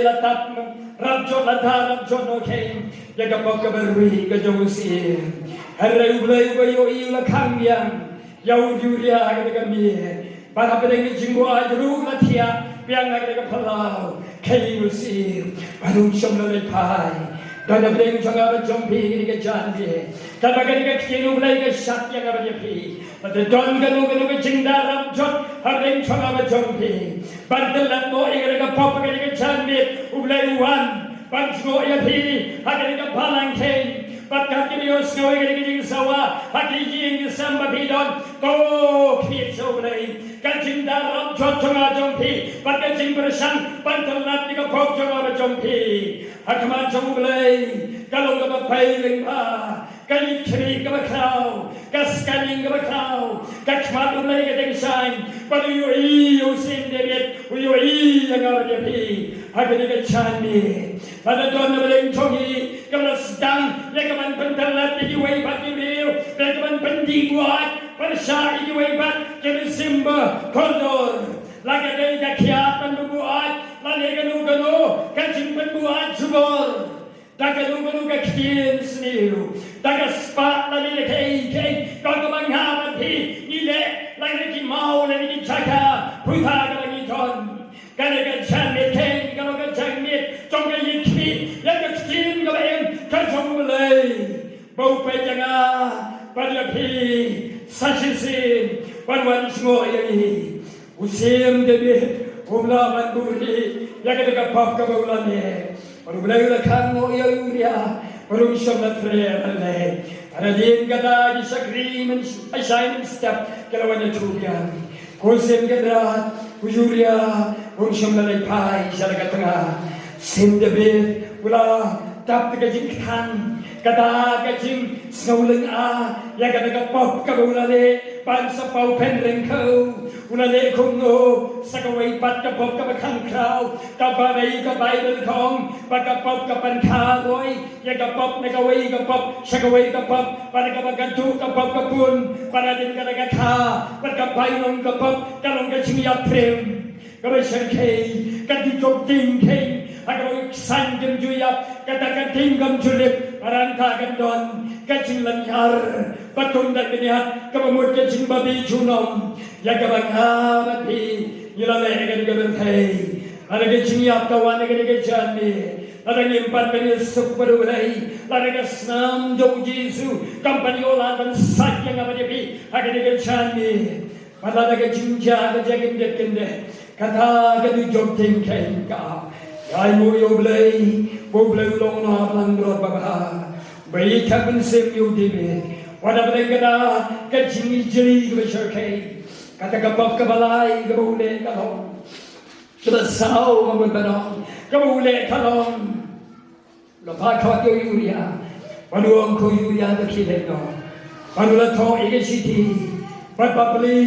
la tap rap jot, la tap rap jot noh keiñ ïa ka pop kaba rieh ka jong u Syiem. Hynrei U Blei uba ïohi u la khang biang ïa u Uriah ha kane ka miet. Bad hapdeng ka jingbuaid ruh la thiah biang ha kane ka phyllaw. Keiñ u Syiem, bad um shym la leit phai. Don hapdeng jong nga bad jong phi ha kane ka janmiet. Katba kane ka ktien U Blei ka shad ïa nga bad ïa phi, bad te don kano kano ka jingdaram jot hapdeng jong nga bad jong phi. Ban tyllep noh ïa kane ka pop ha kane ka janmiet, U Blei u wan ban jngoh ïa phi ha kane ka balang keiñ. Bad kat kiba ïohsngew ïa kane ka jingsawa ha ki ïing ki sem ba phi don, to khmih sha U Blei. Ka jingdaram jot jong nga jong phi bad ka jingpyrshang ban tyllep ïa ka pop jong nga bad jong phi ha khmat jong U Blei ka long kaba pei lyngba. Ka ïit khmih kaba khraw, ka scanning kaba khraw, ka khmat U Blei ka dang shaiñ. Bad u ïohi ïa u Syiem David, u ïohi ïa nga bad ïa phi ha kane ka janmiet. Bad la don na bynta jong ngi kaba la sdang ïa ka ban pyntyllep ïa kiwei pat ki briew, ïa ka ban pyndih buaid pyrshah ïa kiwei pat ki mynsiem ba kordor. La ka dei ka kiad ban pynbuaid lane kano kano ka jingpynbuaid jubor. Da kano kano ka ktien sniew, da ka spah lane da kaei kaei, da kaba nga bad phi ngi leh, lane ki maw lane ki jaka, pyrta kaba ngi don. Kane ka janmiet keiñ ka long ka janmiet jong ka ïit khmih ïa ka ktien kaba im ka jong U Blei, ba u peit ïa nga bad ïa phi sa shisien ban wan jngoh ïa ngi. U Syiem David um lah ban buhrieh ïa kata ka pop kaba u la leh. Bad U Blei u la khang noh ïa u Uriah, bad um shym la treh ban leit. Hadien kata ki shakri mynshai mynstep ki la wan ïathuh biang. Ko Syiem Kynrad, u Uriah um shym la leit phai sha la ka tnga. Syiem David u la dap da ka jingkthang, kata ka jingsngew lynga ïa kata ka pop kaba u la leh ban sa paw pynryngkhew. U la leh kumno sa kawei pat ka pop kaba kham khraw, kaba dei ka Baibl ka ong ba ka pop ka pynkha roi ïa ka pop na kawei ka pop sha kawei ka pop, bad kaba ka duh ka pop ka pun, bad hadien kata ka kha bad ka bainong ka pop ka long ka jingïaprim kaba shyrkhei, ka dujok dieng kheiñ ha kaba u ksain kam ju ïap, kata ka dieng kam ju lip, bad hangta kan don ka jinglynñiar bad kumta ka niat kaba mut ka jingbabe junom. Ïa kaba nga bad phi ngi la leh ha kane ka kynthei. Lada ka jingïap ka wan ha kane ka janmiet, lada ngim pat ban ïasuk bad U Blei, lada ka snam jong U Jisu kam pat ïoh lad ban sait ïa nga bad ïa phi ha kane ka janmiet, bad lada ka jingjia ka jia kyndit kyndit, kata ka dujok dieng kheiñ ka ap. Ïa nguh ïa U Blei ba U Blei u long u nongïalam langbrot babha, ba ïeit ha ka mynsiem ïa u David. Wat hapdeng kata ka jingijli kaba shyrkhei, kata ka pop kaba lai kaba u leh ka long, kaba saw, nga mut ban ong, kaba u leh ka long, la phah khot ïa u Uriah. Bad u ong, ko Uriah, to khie leit noh. Bad u la thoh ïa ka shithi, bad bapli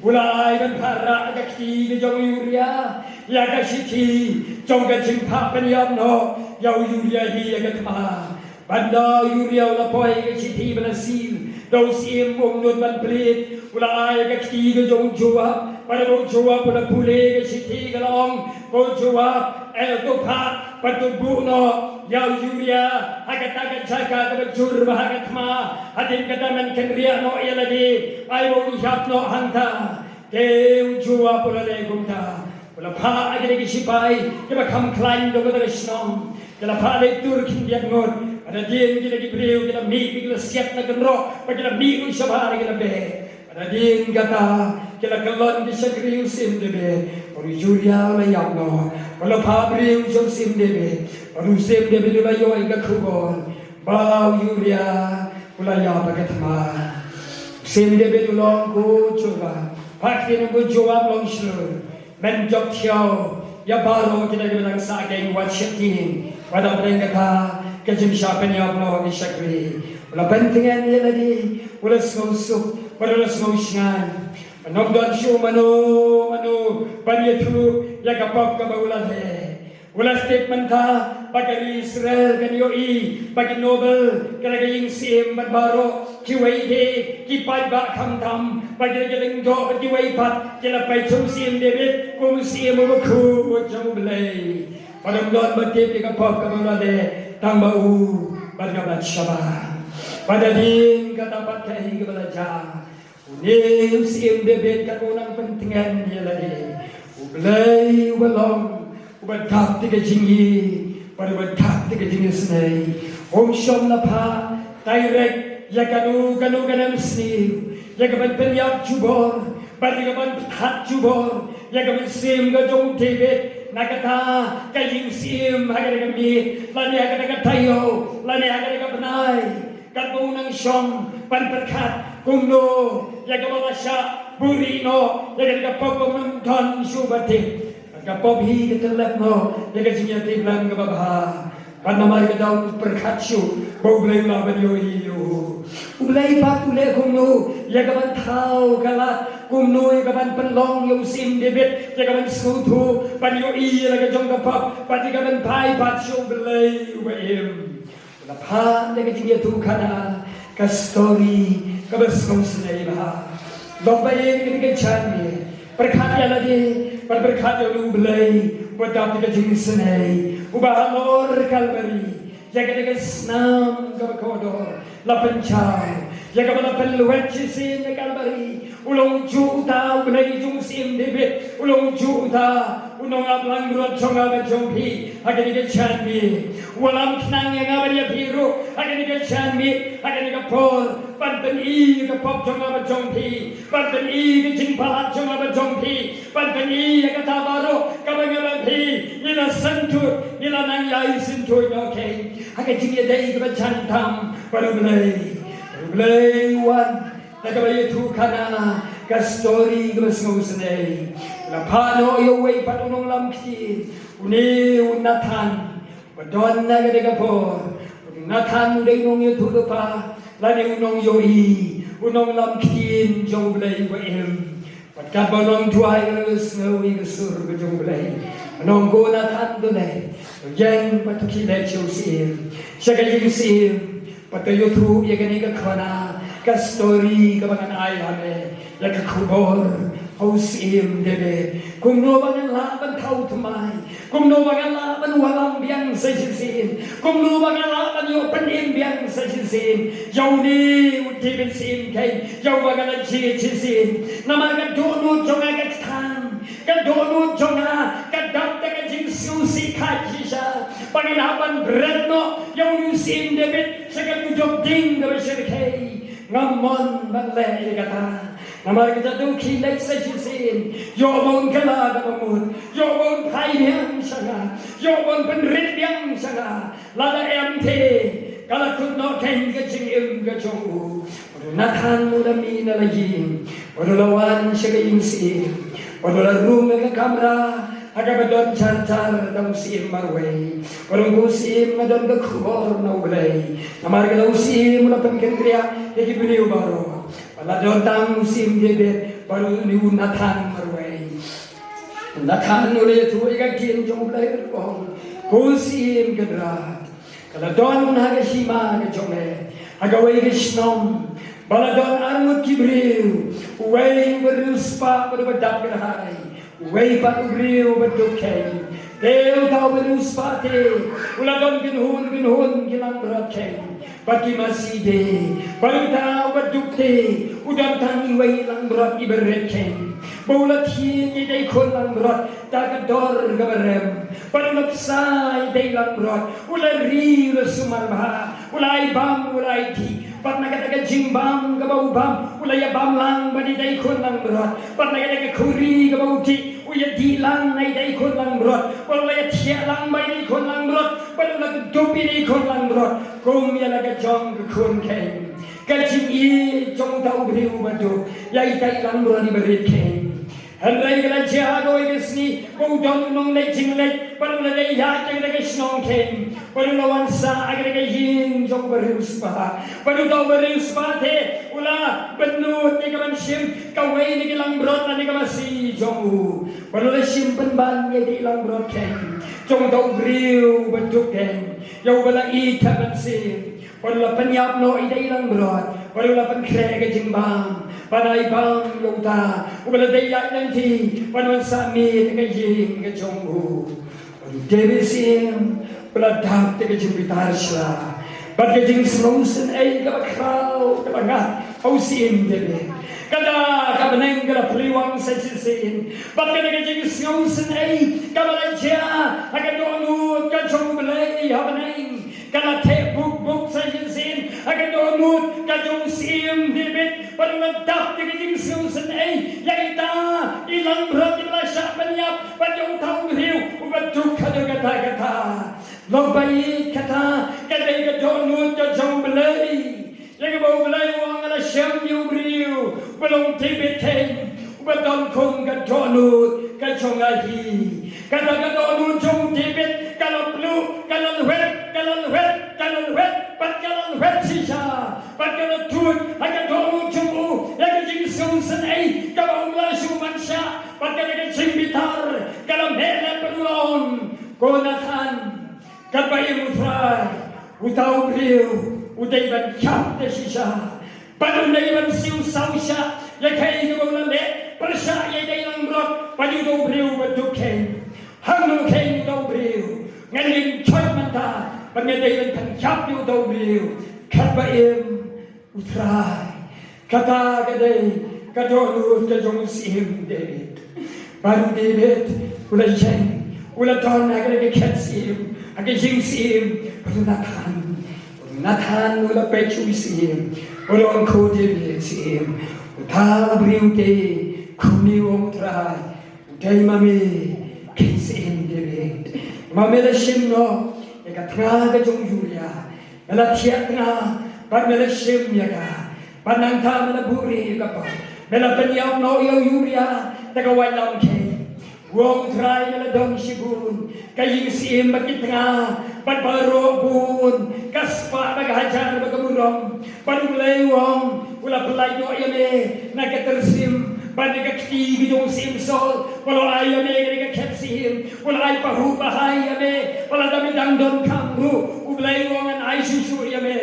u la ai ban phah rah ka kti ka jong u Uriah ïa ka shithi jong ka jingphah pynïap noh ïa u Uriah hi ïa ka thma. Bad ynda u Uriah u la poi ïa ka shithi ba la seal da u Syiem Umnud ban plied, u la ai ïa ka kti ka jong u Joab. Bad haba u Joab u la pule ïa ka shithi, ka la ong, ko Joab, eh, to phah bad to buh noh Ïa u Uria ha kata ka jaka kaba jur bha ha ka thma, hadien kata men kynriah noh ïa lade, ai ba un ïap noh hangta. Te u Joab u la leh kumta. U la phah ïa kine ki shipai kiba kham khlaiñ da kata ka shnong. Ki la phah leit tur khyndiat ngut. Bad hadien kine ki briew ki la mih, ki la siat na kynroh, bad ki la mih ruh shabar, ki la beh. Bad hadien kata ki la kyllon ki shakri u Syiem David. Bad u Uria u la ïap noh. Bad la phah briew sha u Syiem David. Bad u Syiem David u la ïoh ïa ka khubor ba u Uria u la ïap ha ka thma. U Syiem David u la ong, ko Joab, phah ktien, ko Joab, long shlur. Men jop thiaw ïa baroh kita kiba dang sah keiñ, wat sheptieng. Wat hapdeng kata ka jingshah pynïap noh ki shakri. U la pyntngen ïa lade, u la sngewsuk bad u la sngewshngaiñ. Ba ym don shuh mano mano ban ïathuh ïa ka pop kaba u la leh. U la tip mynta ba ka ri Israel kan ïohi ba ki noble, ka la, ka ïing syiem bad baroh kiwei de ki paidbah khamtam, ba ki la, ki la lyngdoh bad kiwei pat ki la peit sha u Syiem David kum u syiem uba khuid jong U Blei. Bad ym don ba tip ïa ka pop kaba u la leh tang ba u bad ka Bathsheba. Bad hadien kata pat kaei kaba la jia? Une u Syiem David katba u nang pyntngen ïa lade, U Blei uba long, uba dap ïa ka jingïeit bad uba dap ïa ka jingisynei, um shym la phah direct ïa kano kano ka nemsniew ïa ka ban pynïap jubor bad ïa ka ban pynthad jubor ïa ka mynsiem ka jong u David na kata ka ïing syiem ha kata ka miet lane ha kata ka taïew lane ha kata ka bnai. Katba u nang shong ban pyrkhat kumno ïa kaba la shah buhrieh noh ïa kata ka pop ba ym don shuh ba tip. Ka pop hi ka tyllep noh ïa ka jingïatiplem kaba bha. Bad namar kata um pyrkhat shuh ba U Blei u lah ban ïohi ïa u. U Blei pat u leh kumno ïa ka ban thaw ka lad, kumno ïa ka ban pynlong ïa u Syiem David ïa ka ban sngewthuh ban ïohi ïa la ka jong ka pop bad ïa ka ban phai pat sha U Blei uba im. La phah da ka jingïathuhkhana ka story kaba sngewsynei bha. Long ba ïeit kane ka janmiet, pyrkhat ïa lade bad pyrkhat ïa U Blei uba dap da ka jingisynei, uba halor Kalbari ïa kane ka snam kaba kordor la pynjaw, ïa kaba la pynlwet shisien na Kalbari. U long juh uta U Blei jong u Syiem David, u long juh uta u nongaplangbrot jong nga bad jong phi ha kane ka janmiet. U wallam khnang ïa nga bad ïa phi ruh ha kane ka janmiet, ha kane ka por, ban pyni ïa ka pop jong nga bad jong phi, ban pyni ïa ka jingpalat jong nga bad jong phi, ban pyni ïa kata baroh kaba nga bad phi ngi la syntud, ngi la nang ïai syntud noh keiñ ha ka jingïadei kaba jan tam bad U Blei. U Blei u wan da kaba ïathuhkhana ka story kaba sngewsynei. La phah noh ïa uwei pat u nonglam ktien, une u Nathan, ba don ha kata ka por. U Nathan u dei u nongïathuhlypa lane u nongïohi, u nonglam ktien jong U Blei uba im. Bad katba u nongduwai u la sngew ïa ka sur ka jong U Blei, u ong, ko Nathan, to leit, to ïeng bad to khie leit sha u syiem, sha ka ïing syiem, bad to ïathuh ïa kane ka khana, ka story kaba ngan ai ha me, ïa ka khubor ha u Syiem David. Kumno ba ngan lah ban thaw thymmai, kumno ba ngan lah ban wallam biang sa shisien, kumno ba ngan lah ban ïoh pynim biang sa shisien ïa une u David Syiem keiñ, ïa uba nga la jied shisien. Namar ka dohnud jong nga ka ktang, ka dohnud jong nga ka dap da ka jingsngewsih khat shisha ba ngan hap ban bret noh ïa une u Syiem David sha ka dujok ding kaba shyrkhei. Ngam mon ban leh ïa kata. Namar kata to khie leit sa shisien, ïoh ba un kylla kaba mut, ïoh ba un phai biang sha nga, ïoh ba un pynrit biang sha nga. Lada em te ka la kut noh keiñ ka jingim ka jong u. Bad u Nathan u la mih na la ïing, bad u la wan sha ka ïing syiem, bad u la rung ha ka kamra ha kaba don jar jar da u syiem marwei. Bad u ong, ko syiem, nga don ka khubor na U Blei. Namar kata u syiem u la pynkynriah ïa ki briew baroh. Ba la don tang u Syiem David bad une u Nathan marwei. Nathan u la ïathuh ïa ka ktien jong U Blei, u ong, ko Syiem Kynrad, ka la don ha ka hima ka jong me, ha kawei ka shnong, ba la don arngut ki briew, uwei uba riewspah bad uba dap kyrhai, uwei pat u briew uba duk kheiñ. Te uta u bariewspah te u la don kynhun kynhun ki langbrot keiñ bad ki masi de. Bad uta u baduk te u don tang iwei i langbrot iba rit keiñ. Bad u la thied ïa i dei khun langbrot da ka dor kaba rem. Bad u la bsa ïa i dei langbrot, u la ri, u la sumar bha, u la ai bam, u la ai dih. Bad na kata ka jingbam kaba u bam, u la ïabam lang bad i dei khun langbrot. Bad na kata ka khuri kaba u dih, u ïadih lang na i dei khun langbrot. Bad u la ïathiah lang bad i dei khun langbrot. Bad u la kdup i dei khun langbrot kum ïa la ka jong ka khun keiñ. Ka jingïeit jong uta u briew baduk ïa i dei langbrot iba rit keiñ. Hynrei ka la jia ha kawei ka sngi ba u don u nongleit jingleit bad u la dei ïaid ha kata ka shnong keiñ bad u la wan sah ha kata ka ïing jong u bariewspah. Bad uta u bariewspah te u la bynnud ïa ka ban shim kawei na ki langbrot lane ka masi jong u. Bad u la shim pynban ïa i dei langbrot keiñ jong uta u briew baduk keiñ ïa uba la ïeit ha ban shim. Bad u la pynïap noh i dei langbrot bad u la pynkhreh ka jingbam ban ai bam ïa uta uba la dei ïaid lynti ban wan sah miet ha ka ïing ka jong u. Bad u David Syiem u la dap da ka jingbitar sla bad ka jingsngewsynei kaba khraw kaba ngat ha u Syiem David. Kata ka bneng ka la plie wang sa shisien bad kata ka jingsngewsynei kaba la jia ha ka dohnud ka jong U Blei ha bneng. Ka la theh buk buk sa shisien ha ka dohnud ka jong u Syiem David bad u la dap da ka jingsngewsynei ïa kita i langbrot iba la shah pynïap bad ïa uta u briew uba duk haduh katta katta. Long ba ïeit, kata ka dei ka dohnud ka jong U Blei. Ïa kaba U Blei u ong, nga la shem ïa u briew ba long David keiñ, uba don kum ka dohnud ka jong nga hi. Kata ka dohnud jong u David ka la pluh, ka la lwet, ka la lwet, ka la lwet bad ka la lwet shisha. Bad ka la tuid ha ka dohnud jong u ïa ka jingsngewsynei kaba um lah shuh ban shah. Bad kata ka jingbitar ka la meh lem bad u la ong, ko Nathan, katba im U Trai, uta u briew u dei ban khap da shisha bad u dei ban siew saw shah ïa kaei kaba u la leh pyrshah ïa i dei langbrot bad ïa uta u briew uba duk keiñ. Hangno keiñ uta u briew? Ngan ïeng khoit mynta bad nga dei ban pynkhap ïa uta u briew katba im U Trai. Kata ka dei ka dohnud ka jong u Syiem David. Bad u David u la ïeng, u la don ha ka khet syiem, ha ka jingsyiem. Bad u Nathan, u Nathan u la peit sha u syiem, u la ong, ko David syiem, uta u briew te kumne u ong U Trai, u dei ma me, keiñ syiem David. Ma me la shim noh ïa ka tnga ka jong u Uriah, me la thiah tnga bad me la shim ïa ka. Bad nangta me la buhrieh ïa ka pop, me la pynïap noh ïa u Uriah da ka waitlam keiñ. U ong, U Trai, me la don shibun, ka ïing syiem bad ki tnga bad baroh bun, ka spah bad ka hajar bad ka burom. Bad U Blei u ong, u la pyllait noh ïa me na ka tyrsim bad na ka kti ka jong u Syiem Saul. U la ai ïa me ïa ka khet syiem, u la ai pahuh pahai ïa me. Bad lada me dang donkam ruh, U Blei u ong, ngan ai shuh shuh ïa me.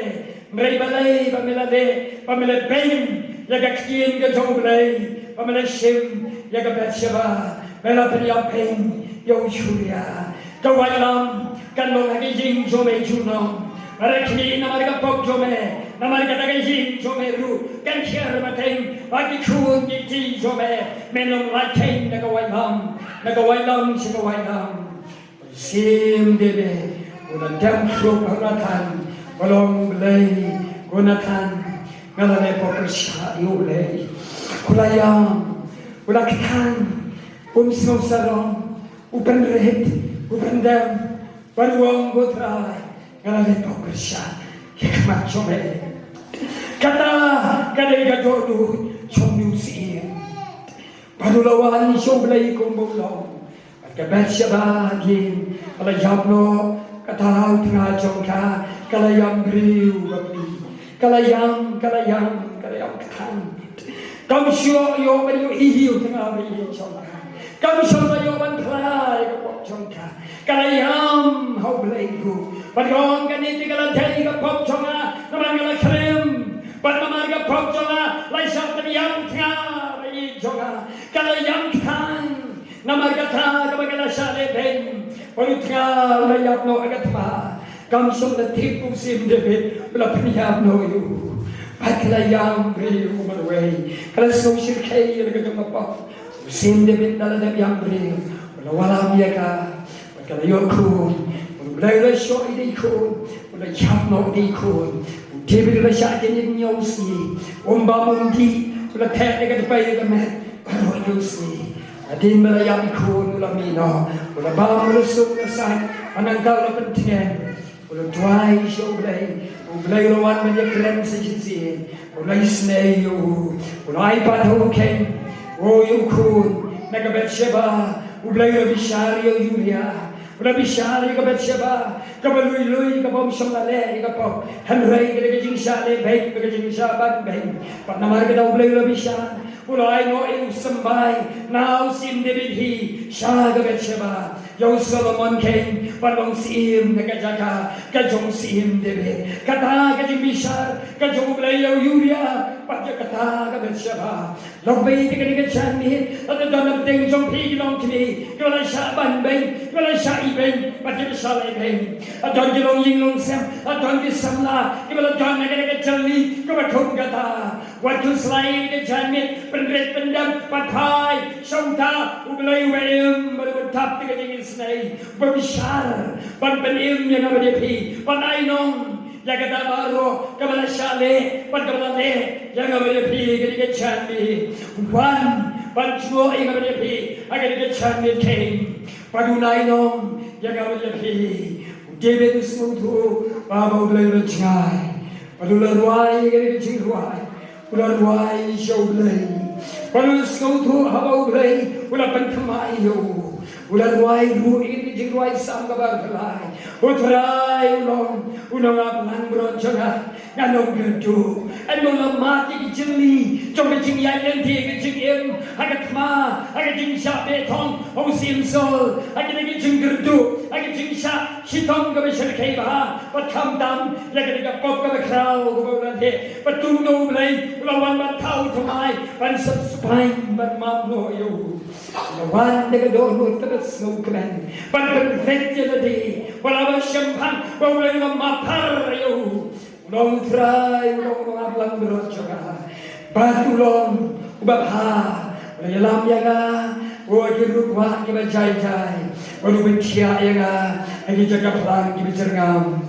Hynrei balei ba me la leh, ba me la beiñ ïa ka ktien ka jong U Blei, ba me la shim ïa ka Bathsheba, me la pynïap beiñ ïa u Uriah? Ka waitlam kan long ha ka ïing jong me junom. Bad khmih, namar ka pop jong me, namar kata ka ïing jong me ruh kan khiar pateng bad ki khun ki kti jong me. Men long lait keiñ na ka waitlam, na ka waitlam sha ka waitlam. Syiem David u la dem khrup ha u Nathan, u la ong, Blei, ko Nathan, nga la leh pop pyrshah ïa U Blei. U la ïam, u la kthang, um sngew sarong, u pynrit, u pyndem, bad u ong, ko Trai, nga la leh pop pyrshah ha khmat jong me. Kata ka dei ka dohnud jong une u syiem. Bad u la wan sha U Blei kumba u long. Bad ka Bathsheba hadien ba la ïap noh kata u tnga jong ka, ka la ïam briew bapli. Ka la ïam, ka la ïam, ka la ïam kthang. Kam shuh ïoh ban ïohi ïa u tnga ba ïeit jong ka. Kam shuh ïoh ban phla ïa ka pop jong ka. Ka la ïam ha U Blei ruh. Bad ka ong, kane te ka la dei ka pop jong nga, namar nga la khlem. Bad namar ka pop jong nga la shah pynïap u tnga ba ïeit jong nga. Ka la ïam kthang. Namar kata kaba ka la shah leh beiñ, ba u tnga u la ïap noh ïa ka thma. Kam shym la tip u Syiem David u la pynïap noh ïa u. Bad ka la ïam briew marwei, ka la sngew shyrkhei ïa la ka jong ka pop. U Syiem David da la dep ïam briew, u la wallam ïa ka. Bad ka la ïoh khun. U Blei u la shoh ïa i khun, u la ïap noh ïa i khun. U David u la shah jingim hynñiew sngi. Um bam um dih, u la theh da ka tpei ïa ka met baroh hynñiew sngi. Hadien ba la ïap i khun u la mih noh, u la bam, u la suk, u la sait, bad nangta u la pyntngen. U la duwai sha U Blei, U Blei u la wan ban ïakren sa shisien. U la isynei ïa u, u la ai pat ha u kheiñ, u ïa u khun na ka Bathsheba. U Blei u la bishar ïa u Uriah, u la bishar ïa ka Bathsheba kaba lui lui, kaba ym shym la leh ïa ka pop. Hynrei ka dei ka jingshah leh beiñ, ka dei ka jingshah ban beiñ. Bad namar kata U Blei u la bishar, u la ai noh ïa u symbai na u Syiem David hi sha ka Bathsheba. Ïa u Solomon kheiñ ban long syiem na ka jaka ka jong u Syiem David. Kata ka jingbishar ka jong U Blei ïa u Uriah bad ïa kata ka Bathsheba. Long beit ïa kane ka janmiet, lada don na pdeng jong phi ki longkmie kiba la shah ban beiñ, kiba la shah ibeiñ bad kiba shah leh beiñ. Lada don ki longïing longsem, lada don ki samla kiba la don na kane ka jylli kaba khum kata, wat khuslai ïa kane ka janmiet, pynrit pyndem bad phai sha uta U Blei uba im bad uba thap da ka jingisynei, uba bishar ban pynim ïa nga bad ïa phi, ban ai nong ïa kata baroh kaba la shah leh bad kaba la leh ïa nga bad ïa phi ha kane ka janmiet. Wan ban jngoh ïa nga bad ïa phi ha kane ka janmiet kheiñ, bad un ai nong ïa nga bad ïa phi. U David u sngewthuh ba U Blei u la jngai, bad u la rwai ïa kane ka jingrwai. U la rwai sha U Blei, bad u la sngewthuh haba U Blei u la pynthymmai ïa u. U la rwai ruh ïa ka jingrwai Salm kaba ar phew lai: O Trai, u long u nongaplangbrot jong nga, ngan ym kyrduh. Ynda la mad ïa ki jylli jong ka jingïaid lynti, ka jingim ha ka thma, ha ka jingshah beh thong ha u Syiem Saul, ha kine ki jingkyrduh, ha ka jingshah shitom kaba shyrkhei bha, bad khamtam ïa kane ka pop kaba khraw kaba u la leh. Bad kumno U Blei u la wan ban thaw thymmai, ban sep spaiñ, ban map noh ïa u. U la wan da ka dohnud kaba sngewkmen ban pynrit ïa lade, wat la ba shemphang ba U Blei u la map ïa u. U long Trai, u long u nongaplangbrot jong nga, bad u long uba bha. U la ïalam ïa nga ha ki rud wah kiba jai jai, bad u pynthiah ïa nga ha ki jaka phlang kiba jyrngam.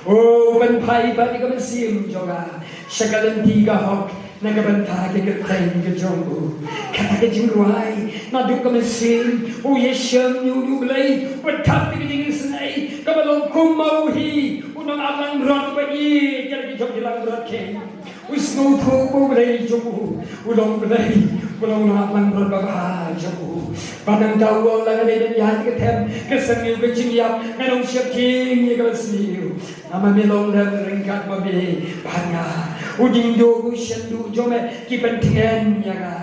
U pynphai pat ïa ka mynsiem jong nga sha ka lynti ka hok na ka bynta ka kyrteng ka jong u. Kata ka jingrwai naduh ka mynsiem, u ïashem ïa U Blei uba thap da ka jingisynei, kaba long kum ma u hi, u nongaplangbrot uba ïeit ïa la ki jong ki langbrot kheiñ. U sngewthuh ba U Blei jong u u long Blei, u long u nongaplangbrot ba bha jong u. Bad nangta u ong, lada nga dei ban ïaid ka them ka sniew ka jingïap, ngan ym sheptieng ïa kaba sniew. Namar me long lem ryngkat ma me bad nga. U diengduh, u shynduh jong me ki pyntngen ïa nga.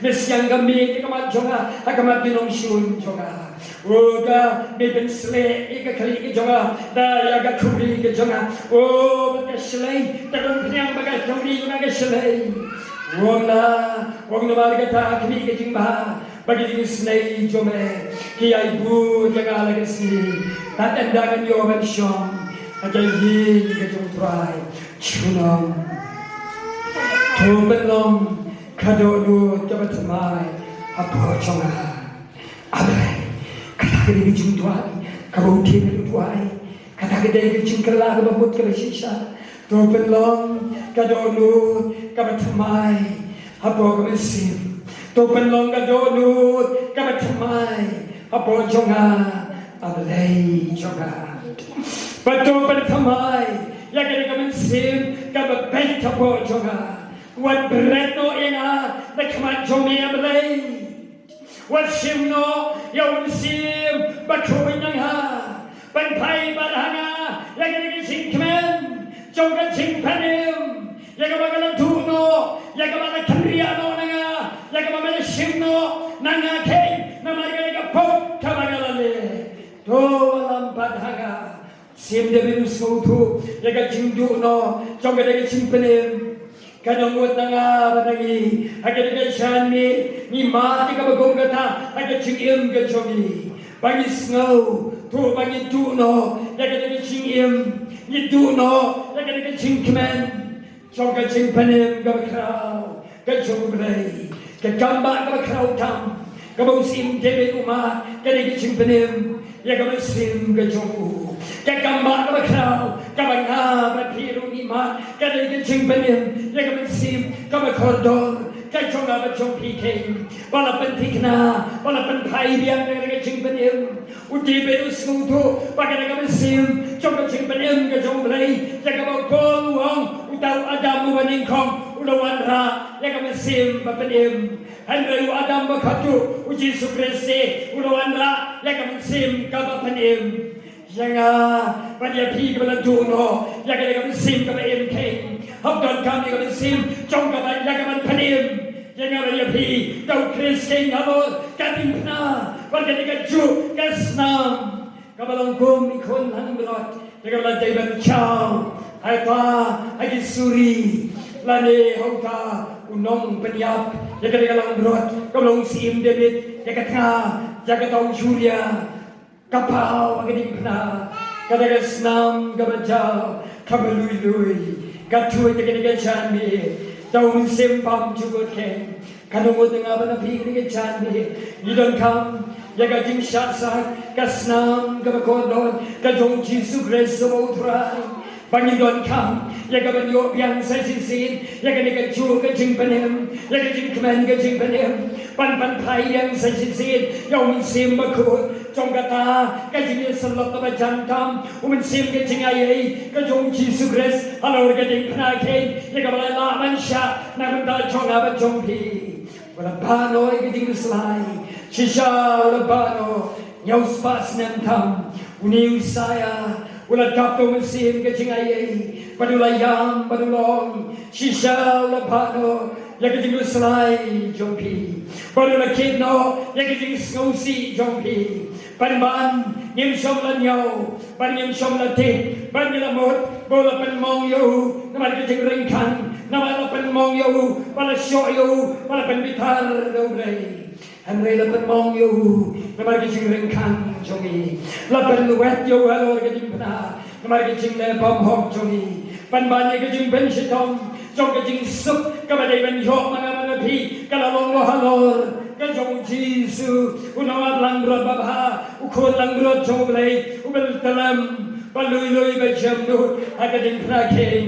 Me siang ka miej ha khmat jong nga, ha khmat ki nongshun jong nga. O, da me pynsleh ïa ka khlieh ka jong nga da ïa ka khuri ka jong nga. O, bad ka shlei, da ka umphniang bad ka khuri jong nga ka shlei. U ong la, u ong namar kata ka khlieh ka jingbha bad ka jingisynei jong me ki ïai bud ïa nga la ka sngi. Tad ynda ngan ïoh ban shong ha ka ïing ka jong U Trai. Junom. To pynlong ka dohnud kaba thymmai hapoh jong nga, A Blei. Kata ka dei ka jingduwai kaba u David u duwai. Kata ka dei ka jingkylla kaba mut kaba shisha. To pynlong ka dohnud kaba thymmai hapoh ka mynsiem. To pynlong ka dohnud kaba thymmai hapoh jong nga, A Blei jong nga. Bad to pynthymmai ïa kane ka mynsiem kaba beit hapoh jong nga. Wat bret noh ïa nga na khmat jong me, A Blei. Wat shim noh ïa u mynsiem bakhuid na nga. Pynphai pat ha nga ïa kane ka jingkmen jong ka jingpynim, ïa kaba nga la duh noh, ïa kaba la kynriah noh na nga, ïa kaba me la shim noh na nga kheiñ namar kane ka pop kaba nga la leh. To wallam pat ha nga. Syiem David u sngewthuh ïa ka jingduh noh jong kane ka jingpynim. Ka nongut na nga bad na ngi ha kane ka janmiet, ngi mad ïa kaba kum kata ha ka jingim ka jong ngi. Ba ngi sngewthuh, ba ngi duh noh ïa kane ka jingim, ngi duh noh ïa kane ka jingkmen jong ka jingpynim kaba khraw ka jong U Blei. Ka kam ba kaba khraw tam kaba u Syiem David u mad, kane ka jingpynim ïa ka mynsiem ka jong u. Ka kam ba kaba khraw kaba nga bad phi ruh ngi mad, kane ka jingpynim ïa ka mynsiem kaba kordor ka jong nga bad jong phi keiñ. Ba la pynthikna, ba la pynphai biang ïa ka jingpynim. U David u sngewthuh ba kane ka mynsiem jong ka jingpynim ka jong U Blei, ïa kaba u Paul u ong, uta u Adam uba nyngkong u la wanrah ïa ka mynsiem ba pynim. Hynrei u Adam ba khatduh, u Jisu Khrist, u la wanrah ïa ka mynsiem kaba pynim. Ïa nga bad ïa phi kiba la duh noh ïa kane ka mynsiem kaba im keiñ, hap donkam ïa ka mynsiem jong kaba, ïa kaban pynim ïa nga bad ïa phi da U Khrist keiñ halor ka diengphna bad kane kajuh ka snam kaba long kum i khun langbrot, ïa kaba la dei ban jaw ha kpa, ha ki suri, lane ha uta u nongpynïap ïa kane ka langbrot kaba long u Syiem David, ïa ka tnga, ïa kata u Uria. Ka paw ha ka diengphna, kata ka snam kaba jaw kaba lui lui, ka tuid ha kane ka janmiet da u Mynsiem Bymjukut keiñ. Ka nongut na nga bad na phi ha kane ka janmiet, ngi donkam ïa ka jingshah said, ka snam kaba kordor ka jong U Jisu Khrist uba U Trai. Ba ngin donkam ïa kaban ïoh biang sa shisien ïa kane kajuh ka jingpynim, ïa ka jingkmen ka jingpynim, ban pynphai biang sa shisien ïa U Mynsiem Bakhuid. Jong kata ka jingïasyllok kaba jan tam, U Mynsiem ka jingaiei ka jong U Jisu Khrist halor ka diengphna keiñ, ïa kaba la lah ban shah na ka bynta jong nga bad jong phi. U la bah noh ïa ka jingslai, shisha u la bah noh, hynñiew spah snem tam. Une u Isaiah u la dap da U Mynsiem ka jingaiei, bad u la ïam bad u la ong, shisha u la bah noh ïa ka jingslai jong phi, bad u la kit noh ïa ka jingsngewsih jong phi. Pynban ngim shym la ñiew, bad ngim shym la tip, bad ngi la mut ba u la pynmong ïa u namar ka jingryngkang, namar la pynmong ïa u, ba la shoh ïa u, ba la pynbitar da U Blei. Hynrei la pynmong ïa u namar ka jingryngkang jong ngi. La pynwet ïa u halor ka diengphna namar ka jingleh bymhok jong ngi. Pynban ïa ka jingpynshitom jong ka jingsuk kaba dei ban ïoh ma nga ma phi, ka la long halor ka jong U Jisu, u nongap langbrot babha, u khun langbrot jong U Blei uba tlem, ba lui lui, ba jem nud ha ka diengphna keiñ.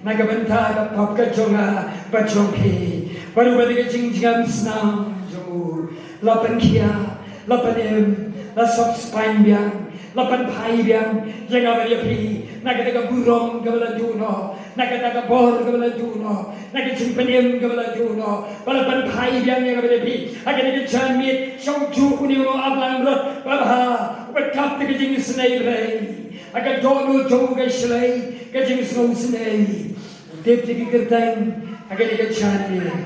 Na ka bynta ka pop ka jong nga bad jong phi, bad ruh bad ka jingjngem snam jong u, la pynkhia, la pynim, la sop spaiñ biang, la pynphai biang ïa nga bad ïa phi na kata ka burom kaba la duh noh, na kata ka bor kaba la duh noh, na ka jingpynim kaba la duh noh, ba la pynphai biang ïa nga bad ïa phi ha kane ka janmiet sha ujuh une u nongap langbrot babha, uba dap da ka jingisynei briew. Ha ka dohnud jong u ka shlei ka jingsngewsynei. U tip ïa ki kyrteng ha kane ka janmiet.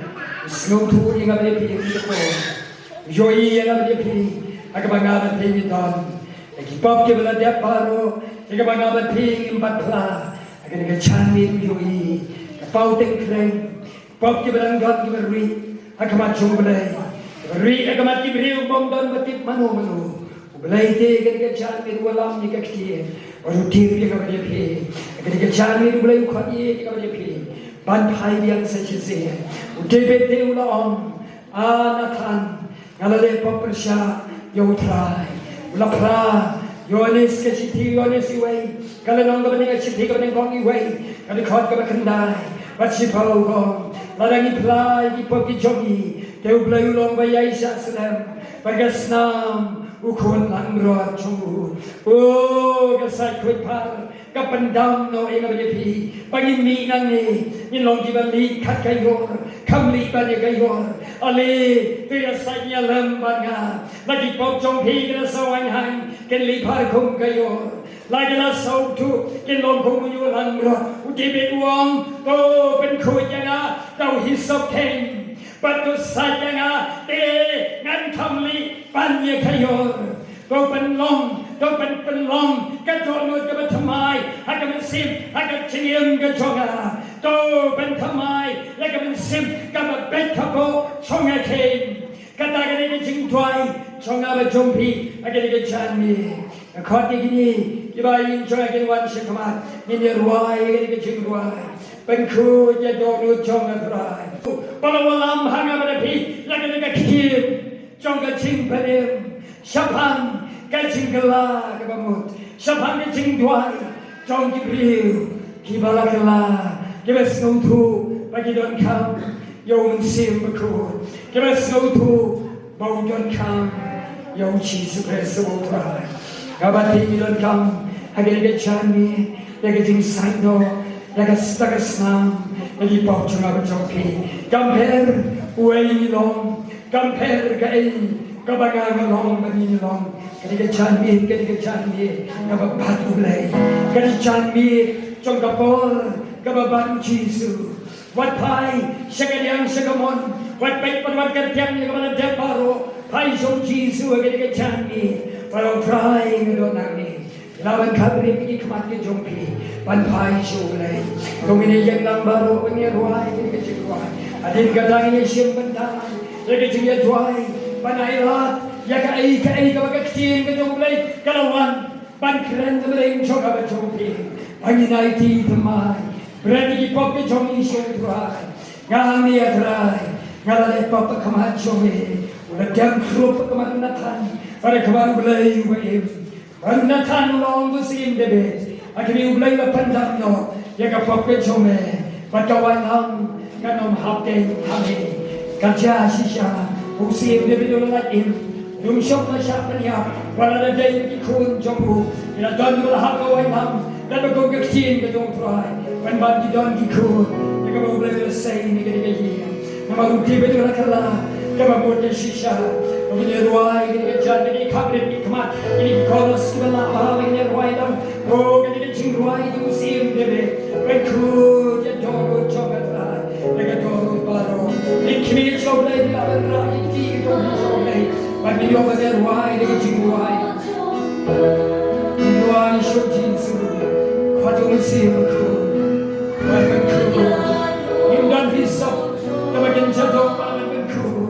U sngewthuh ïa nga bad ïa phi ha ki por. U ïohi ïa nga bad ïa phi ha kaba nga bad phi ngi don. Ïa ki pop kiba la dep baroh, ïa kaba nga bad phi ngim pat phla, ha kane ka janmiet u ïohi. Ka paw teng kren. Pop kiba dang don kiba rieh ha khmat jong U Blei, kiba rieh ha khmat ki briew bym don ba tip mano mano. U Blei te kane ka janmiet u wallam ïa ka ktien, bad u tip ïa nga bad ïa phi. Kane ka janmiet U Blei u khot ïa nga bad ïa phi ban phai biang sa shisien. U David te u la ong, A Nathan, nga la leh pop pyrshah ïa U Trai. U la phla, Ïoannis ka shithi, Ïoannis iwei, ka lynnong kaba nyngkong, shithi kaba nyngkong iwei, ka dkhot kaba khyndai bad shiphew u ong, lada ngi phla ïa ki pop ki jong ngi, te U Blei u long ba ïai shah slem bad ka snam u khun langbrot jong u. O, ka sait khuid phar ka pyndam noh ïa nga bad ïa phi. Ba ngin mih nangne, ngin long kiba lieh kat ka ïor, kham lieh ban ïa ka ïor. Ale, to ïa sait ïa lem bad nga. La ki pop jong phi ki la sawa haiñ, kin lieh phar kum ka ïor. La ki la saw thuh, kin long kum u hynñiew langbrot. U David u ong, to pynkhuid ïa nga da u hisop keiñ, bad to sait ïa nga, te ngan kham lieh ban ïa ka ïor. To pynlong, to pyn, pynlong ka dohnud kaba thymmai ha ka mynsiem, ha ka jingim ka jong nga. To ban thymmai ïa ka mynsiem kaba beit kaba jong nga kheiñ. Kata ka dei ka jingduwai jong nga bad jong phi ha kane ka janmiet. Nga khot ïa kine kiba ïeng jong nga kin wan sha khmat, ngin ïa duwai ïa kane ka jingduwai. Pynkhuid ïa dohnud jong nga Trai. Ba la wallam ha nga bad ha phi ïa kane ka ktien jong ka jingpynim shaphang ka jingkylla kaba mut, shaphang ka jingduwai jong ki briew kiba la kylla, kiba sngewthuh ba ki donkam ïa U Mynsiem Bakhuid, kiba sngewthuh ba u donkam ïa U Jisu Khrist uba U Trai. Kaba phi ngi donkam ha kane ka janmiet ïa ka jingsaiñdur, ïa ka sta ka snam, ïa ki pop jong nga bad jong phi. Kam pher uei ngi long, kam pher kaei kaba nga nga long bad ngi ngi long. Kane ka janmiet, kane ka janmiet kaba bad U Blei. Kane ka janmiet jong ka por kaba bad U Jisu. Wat phai sha ka liang sha ka mon, wat peit pat wat kyrtiang ïa kaba la dep baroh. Phai sha U Jisu ha kane ka janmiet. Ba U Trai nga don nangne. Phi lah ban khapbriew ïa ki khmat ki jong phi ban phai sha U Blei. To ngin ïeng lang baroh ban ïa duwai ïa ka jingduwai. Hadien kata ngin ïa shim bynta ïa ka jingïaduwai ban ailad ïa kaei kaei kaba ka ktien ka jong U Blei ka la wan ban kren ha ka bynta jong nga bad jong phi. Ba ngin aiti thymmai. Bret ïa ki pop ki jong ngi sha U Trai. Nga hangne ïa Trai, nga la leh pop ha khmat jong me. U la dem khrup ha khmat u Nathan, bad ha khmat U Blei uba im. Bad u Nathan u la ong, ko Syiem David, ha khmih U Blei la pyndap noh ïa ka pop ka jong me. Bad ka waitlam kan ym hap keiñ ha me. Ka jia shisha, u Syiem David u la lait im. Um shym la shah pynïap, wat la dei ki khun jong u. Ki la don kiba la hap ka waitlam, lada kum ka ktien ka jong U Trai. Pynban ki don ki khun, ïa kaba U Blei u la sei ïa kane ka ïing. Namar u David u la kylla kaba mut ïa shisha. Ba ngin ïa duwai ïa kane ka jan, ïa kane ka khapbriew, ïa kane ka khmat, ïa kane ka kolos kiba la bha, ba ngin ïa duwai lang. Oh, kane ka jingduwai jong u Syiem David. Pynkhuid ïa dohnud jong nga Trai, ïa ka dohnud baroh. Ngin khmih sha U Blei, ngi lah ban rah ïa ka kti ka jong ngi sha U Blei. Bad ngin ïoh ban ïa duwai da ka jingduwai. Ngin duwai sha U Jisu. Khot ïa U Mynsiem Bakhuid. Ban pynkhuid. Ngim don hi sop kaba ngin sa doh ban pynkhuid.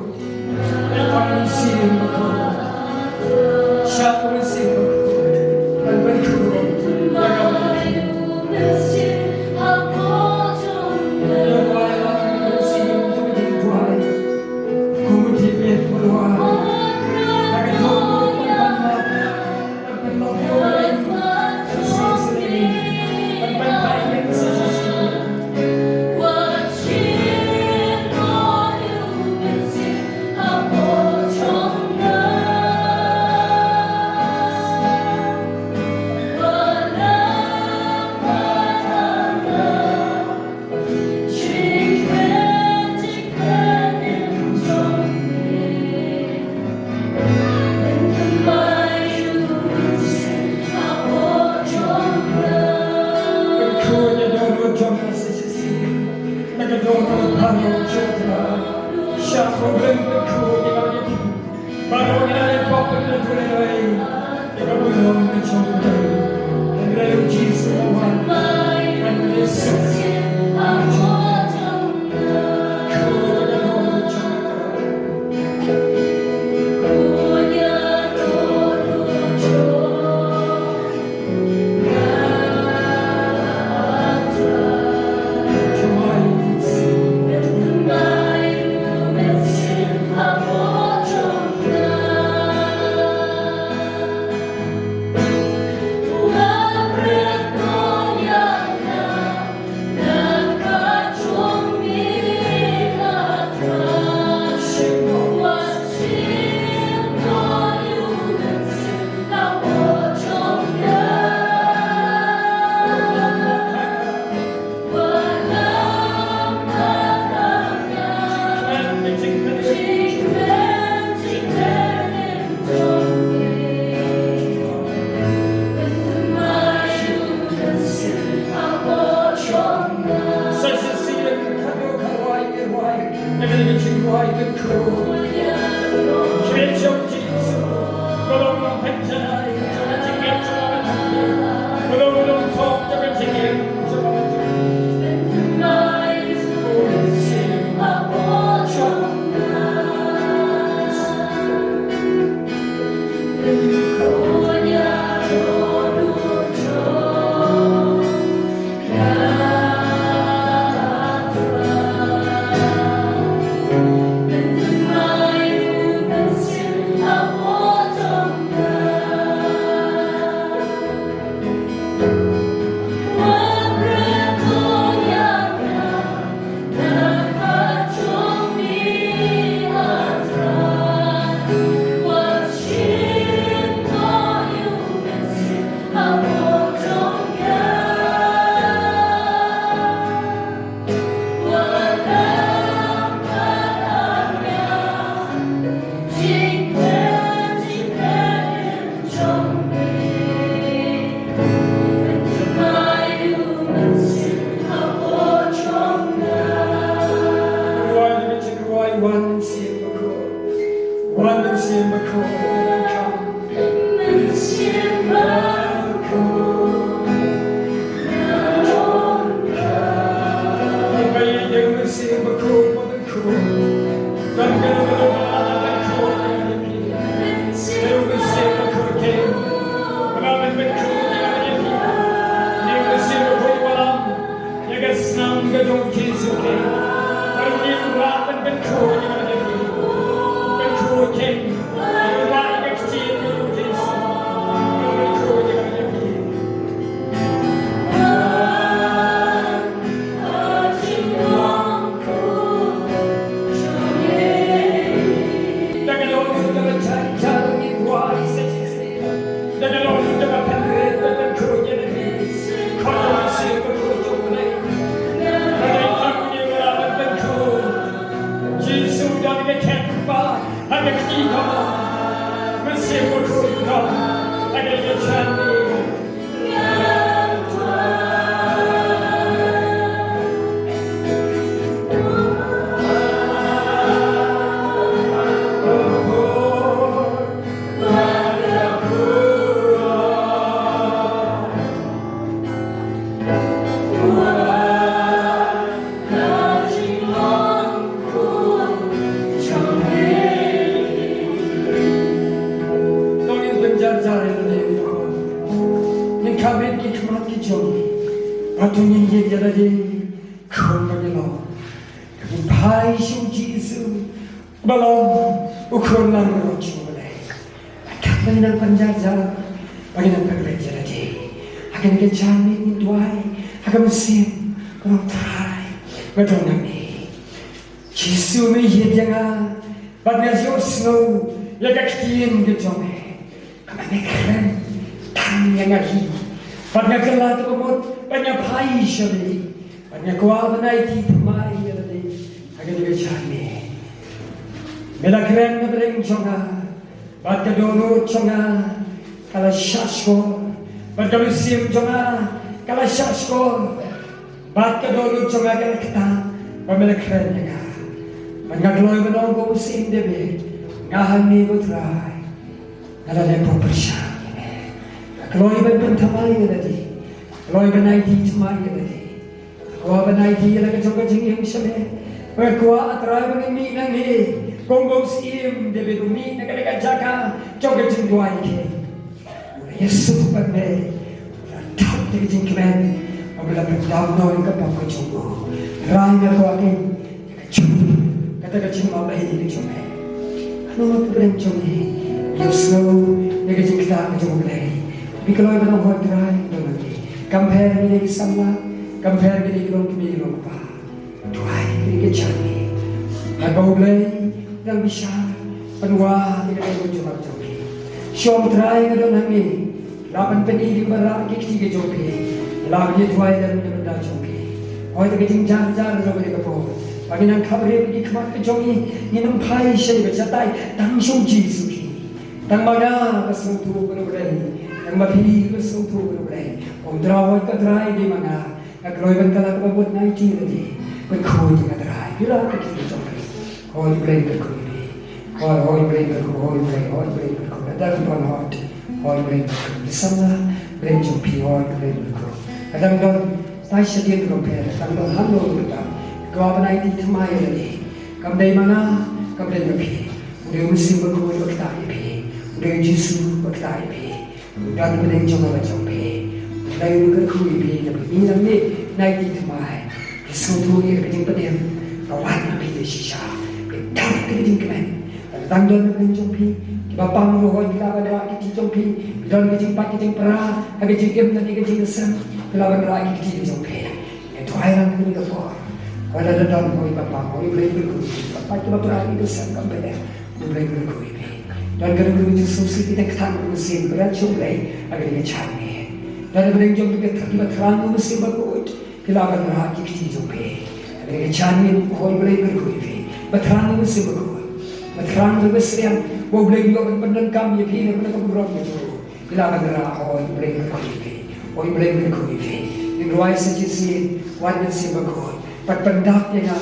Mynsiem Bakhuid, mynsiem Bakhuid, mynsiem Bakhuid, ïa ka snam ka jong u Jisu Khrist. Ban ïa u Trai ban pynkhuid ïa ka jingim. Pynkhuid ïa ka jingim. Ban pynkhuid ïa ka jingim. Da ka dohnud jong ka jingshai jingwai sa shisien. Da ka dohnud jong ka pynrit ban pynkhuid ïa lade. Khot ïa u Mynsiem Bakhuid jong U Blei. Ba dei tang ïa u la ban pynkhuid. Jisu don ha ka kyrpad, ha ka kti jong u. Mynsiem Bakhuid don ha ka kyrpad. To ngin pynjar jar ïa lade, ngin kham bit ki khmat ki jong ngi. Hato ngin ïeit ïa lade kum ba ngi long? Ngin phai sha u Jisu, ba long u khun langbrot jong U Blei. Katba ngin nang pynjar jar, ba ngin nang pynbeit ïa lade. Ha kane ka janmiet ngin duwai ha ka mynsiem, ba long Trai, nga don hangne. Jisu, me ïeit ïa nga, bad nga ïohsngew ïa ka ktien ka jong me. Ba me kren tang ïa nga hi. Bad nga kylla kaba mut ba nga phai sha me. Bad nga kwah ban aiti thymmai ïa lade ha kane ka janmiet. Me la kren na pdeng jong nga. Bad ka dohnud jong nga ka la shahshkor. Bad ka mynsiem jong nga ka la shahshkor. Bad ka dohnud jong nga ka la ktah ba me la kren ïa nga. Bad nga kloi ban ong kum u Syiem David, nga hangne ko Trai. Nga la leh pop pyrshah ïa me. Nga kloi ban pynthymmai ïa lade. Kloi ban aiti thymmai ïa lade. Nga kwah ban aiti ïa la ka jong ka jingim sha me. Nga kwah, A Trai, ba ngan mih nangne kum u Syiem David u mih na kane ka jaka jong ka jingduwai kheiñ. U la ïasuk bad me, u la thap da ka jingkmen, bad u la pyndam noh ïa ka pop ka jong u. Trai, nga kwah kein ïa ka jingim, kata ka jingmap ïa ka jong me. Hangno ba phi pyrshang jong ngi, ïa sngew ïa ka jingktah ka jong U Blei. Phi kloi ban ong, Hooid Trai, don hangne. Kam pher ngi dei ki samla, kam pher ngi dei ki long kmie ki long kpa. Duwai ïa ka jingim. Haba U Blei u dang bishar ban wad ïa ka jingim jong phi. Shong Trai, nga don hangne. Lah ban pyni ïa ka baroh ki kti ka jong phi. Lah ban ïa duwai lem na ka bynta jong phi. Hooid, ka jingjar jar jong ka por, ba ngin nang khapbriew ki khmat ka jong ngi, ngin ym phai sha ka batai, tang sha u Jisu Khrist. Tang ma nga ba sngewthuh ïa U Blei. Tang ma phi ba sngewthuh ïa U Blei. Ong Trai, hooid ko Trai, dei ma nga. Nga kloi ban kylla kaba mut, nga aiti ïa lade. Pynkhuid ïa nga Trai. Phi la ka kti jong phi. Hooid Blei kyrkhu ïa phi. Hooid, hooid Blei kyrkhu, hooid Blei, hooid Blei kyrkhu. Ka dang don hooid. Hooid Blei kyrkhu. Ki samla Blei jong phi, hooid Blei kyrkhu. Ka dang don tai shadien ruh phi, ka dang don hangno ruh phi. Ka kwah ban aiti thymmai ïa lade. Kam dei ma nga, kam dei ma phi. U dei u Mynsiem Bakhuid ba ktah ïa phi. U dei u Jisu ba ktah ïa phi. Don pdeng jong nga bad jong phi. U Blei un kyrkhu ïa phi, naba ngi nang mih nai ti thymmai. Phi sngewthuh ïa ka jingpynim ka wan na phi ïa shisha. Phi dap ïa ka jingkmen. Ka dang don pdeng jong phi. Kiba pang ruh hooid phi lah ban rah ki kti jong phi. Phi don ka jingpait ka jingpra ha ka jingim lane ka jingïaseng. Phi lah ban rah ki kti jong phi. Ngi duwai lang kane ka por. Wat la don hooid ba pang, hooid Blei kyrkhu ïa phi. Kiba pait kiba pra ïa ka sem kam pyneh. U Blei kyrkhu ïa phi. Don ka ri ka ri jong u Jisu Khrist, ki teng ktang u Mynsiem Bakhuid jong U Blei ha kane ka janmiet. Don ha pdeng jong phi kiba thrang u Mynsiem Bakhuid, phi lah ban rah ki kti jong phi. Ha kane ka janmiet, hooid Blei kyrkhu ïa phi. Ba thrang u Mynsiem Bakhuid, ba thrang u Mynsiem, ba U Blei u ïoh ban pyndonkam ïa phi na ka bynta ka burom ka jong u. Phi lah ban rah, hooid Blei kyrkhu ïa phi. Hooid Blei kyrkhu ïa phi. Ngin duwai sa shisien, wat Mynsiem Bakhuid. Pat pyndap ïa nga.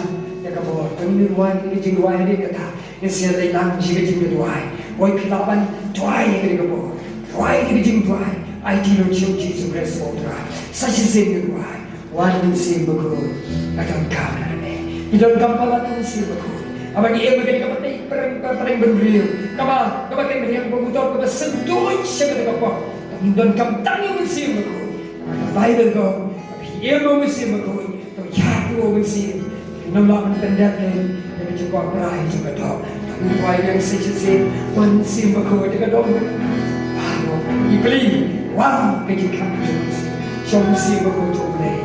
Ka por, to ngin duwai ïa ka jingduwai hadien kata. Ngin sa ïa leit lang sha ka jingduwai. Ko phi lah ban duwai ïa ka por. Duwai ïa ka jingduwai. Aiti lut sha u Jisu Khrist ko Trai. Sa shisien ngin duwai. Wan Mynsiem Bakhuid. Nga donkam hangne. Ngi donkam ba wan Mynsiem Bakhuid. Haba ngi im ha kane ka pateng, pateng, pateng bynriew. Kaba, kaba kynriang ba butop kaba sngewthuh sha kata ka por. Ngi donkam tang ïa u Mynsiem Bakhuid. Ka Baibl ka ong, haba phi im ha u Mynsiem Bakhuid. To ïa u Mynsiem. Ngam lah ban pyndep ïa ka jingkwah Trai jong ka doh. Ngi duwai ïa ka shisien, Mynsiem Bakhuid jong ka doh. Ba ngi plie, wan ka jingkhlaiñ jong u Mynsiem. Sha u Mynsiem Bakhuid jong U Blei.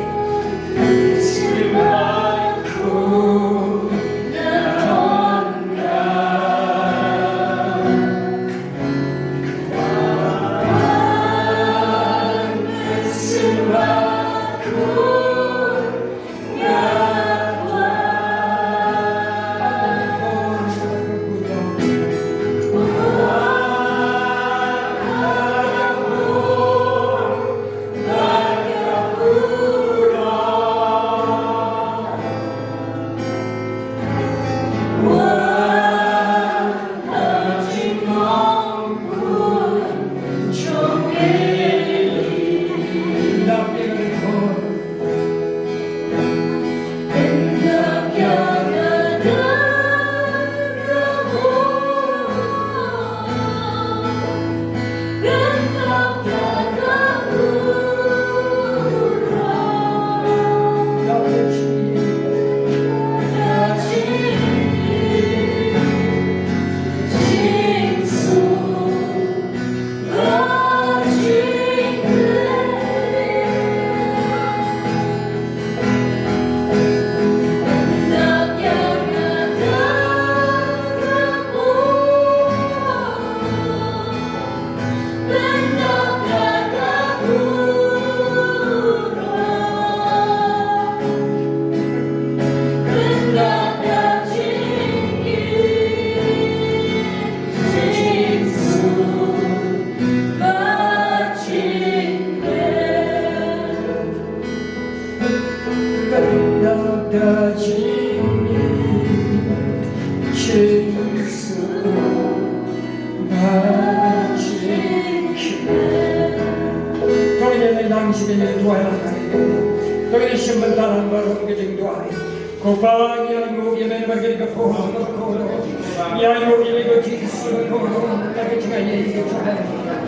Ko Pa, ngi ainguh ïa me namar kane ka por, ko Pa. Ngi ainguh ïa me ko Jisu, ko Pa, namar ka jingaiei ka jong me.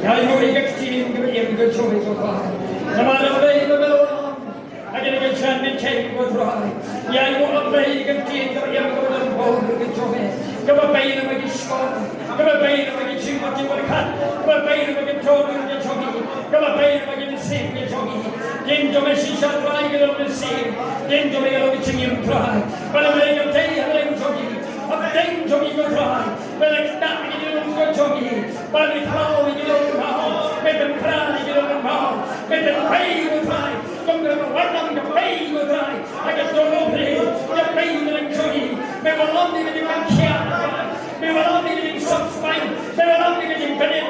Ngi ainguh ïa ka ktien kaba im ka jong me, ko Pa. Namar kaba me la wan ha kane ka jan miet, ko Trai. Ngi ainguh, ko Pa, ïa ka ktien kaba im kaba don bor ka jong me. Kaba pynbna ïa ki shkor. Kaba pynbna ïa ki jingmut jingpyrkhat, kaba pynbna ïa ki jingmut jingpyrkhat, kaba pynbna ïa ki mynsiem ki jong ngi. Kin jong me shisha Trai ki long mynsiem, kin jong me ki long ki jingim Trai. Ba la leh kata ha la jong ngi, hapdeng jong ngi ko Trai. Ba la ktah ïa ki jingim ki jong ngi, ba la khlaw ïa ki jingim, me pynphra ïa ki jingim, me pynpei ko Trai. Kum ka wan ka pei ko Trai. Ha ka dohnud ka pei na ka jong ngi. Me wallam ïa ka jingpynkhiah, me wallam ïa ka jingsngewsih, me wallam ïa ka jingpynim,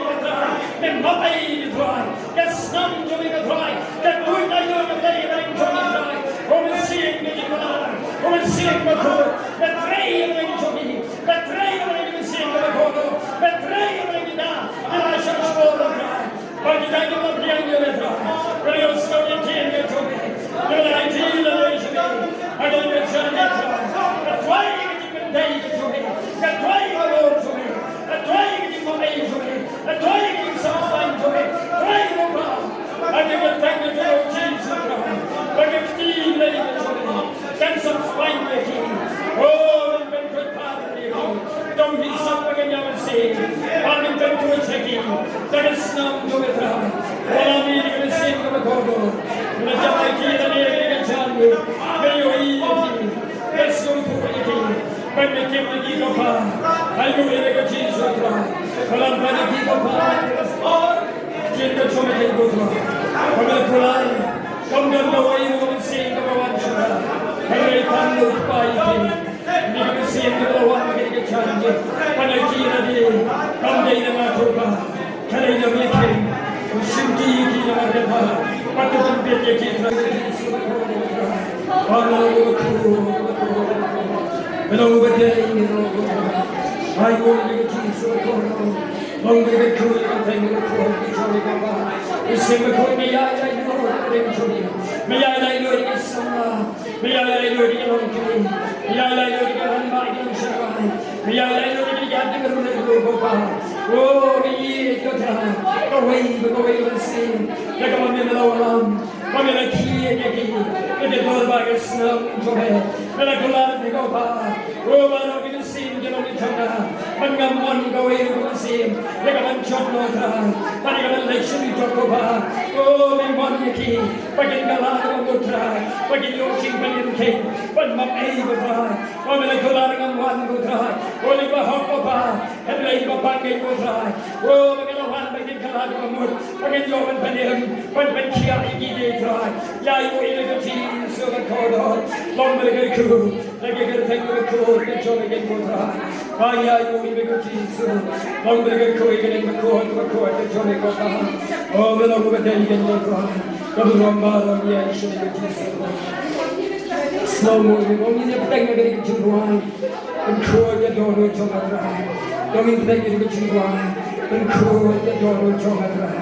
me map ïa ka Trai. Ka snam jong ngi ko Trai, ka tuid na ka jong ngi Trai. U Mynsiem ka jingmut, u Mynsiem bakhuid, me trei ïa ka jong ngi, me trei ïa ka Mynsiem bakhuid, me trei ïa ka jingmut, me la shah shkor Trai. Ba kita kiba pdiang ïa me Trai, ba ïohsngew ïa ka ktien ka jong me, ba la ïaid ïa la ïaid ïa me, ha ka liang jong me Trai. Ka duwai ïa ka jingpyndait ka jong me, ka duwai ïa ka bor jong me, ka duwai ïa ka jingmut jong me, ka duwai ïa ka jingsngewsih jong me, Trai ko Pa. Ha ka liang ka jong me Jisu Trai, ba ka kti ka jong me kan sngewsih ïa ki. Oh, Tong hi sap ba ngin ïa mynsiem. Ba ngin pynthut sha ki da ka snam jong me Trai. Wallam ïa ki da ka mynsiem kaba kordor. Nga jam ïa ki da ka jan. Nga ïohi ïa ki. Nga sngewthuh ïa ki. Ban ïa ki, ïa ki ko Pa. Ai ïa ki da ka Jisu Trai. Wallam ban ïa ki ko Pa. Kin ka jong me ko Trai. Ba me kular. Kam don kawei ruh mynsiem kaba wan sha ka. Hynrei tang lut ba ïa ki. Ïa ka mynsiem kaba la wan ha kane ka jan. Ban ïa ki lade. Kam dei na nga Trai. Ka dei na me Trai. Shim ki ïa ki na ka kata. Bad to pynbeit ïa ki Trai. Haleluya. Long ba dei, long ba dei. Ai, ko ni ki so ko. Long ba dei ko ni ka teng ko ko ki so ni ka ba. Ïa seng ko ni ya ya ni ko ni so ni. Me ya ya ni ki sa. Me ya ya ni ki long ki. Me ya ya ni ki ran ba ki so ba. Me ya ya ni ki ya ni ko ko ba. Oh, me ko ta. Ko wei, ko wei ba seng. Ya ka me me lo lam. Ba me la ki ya ki. Ke de dor ba ke snam ko me. Me la ko la ni ko ba. Oh, ba no ki Mynsiem jong nga. Ban ngam mon kawei ruh ka mynsiem. Ïa ka ban jot mo Trai. Ban ïa ka ban leit sha u jot ko Kpa. O, me mon ïa ki. Ba kin kylla ruh mo Trai. Ba kin ïoh jingpynïeng. Ban map ei ko Trai. O, me la kylla ruh ngam wan ko Trai. O, leit ba hok ko Kpa. Hynrei ba pang ei ko Trai. O, ba kin wan ba kin kylla ruh mo. Ba kin ïoh ban pynïeng. Ban pynkhiah ïa ki dei Trai. Ïa ïoh ïa ka Jisu ban kordor. Long ba ka ku. Lagi kyrteng ba kyrkhu ka jong ka ko Trai. Ba ïa ïohi ba ko Jisu. Long ba kyrkhu ka dei ba kyrkhu ka jong ka Trai. O ba long ba dei ka ko Trai. Ka burom ba long ïa ïohi ba ko Jisu. Slow mo ba long ïa bteng ka dei ka jong Trai. Kyrkhu ka jong ka jong ka Trai. Long ïa bteng ka dei ka jong Trai. Kyrkhu ka jong ka jong ka Trai.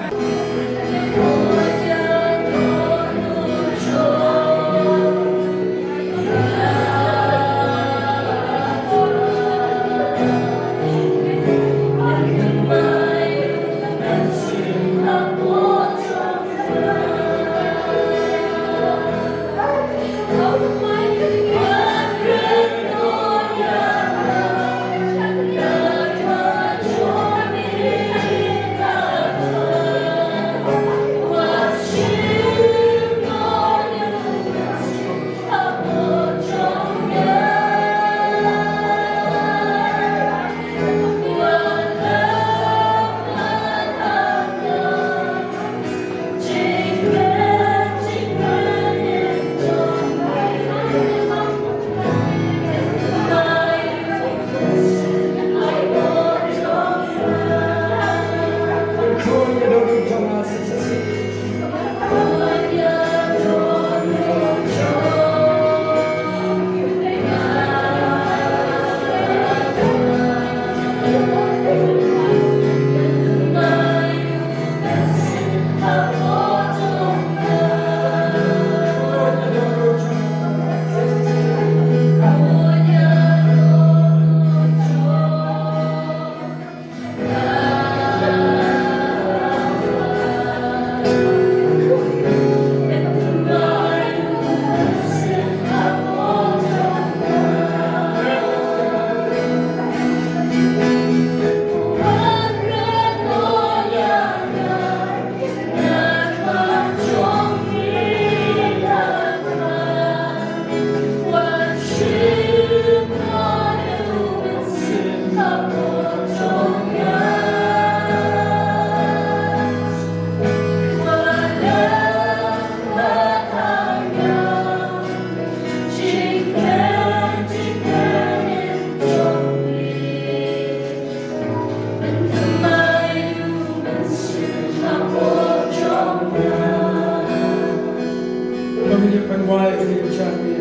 Ba ngi ïa pynwai, ba ngi ïa pynshai ïa me.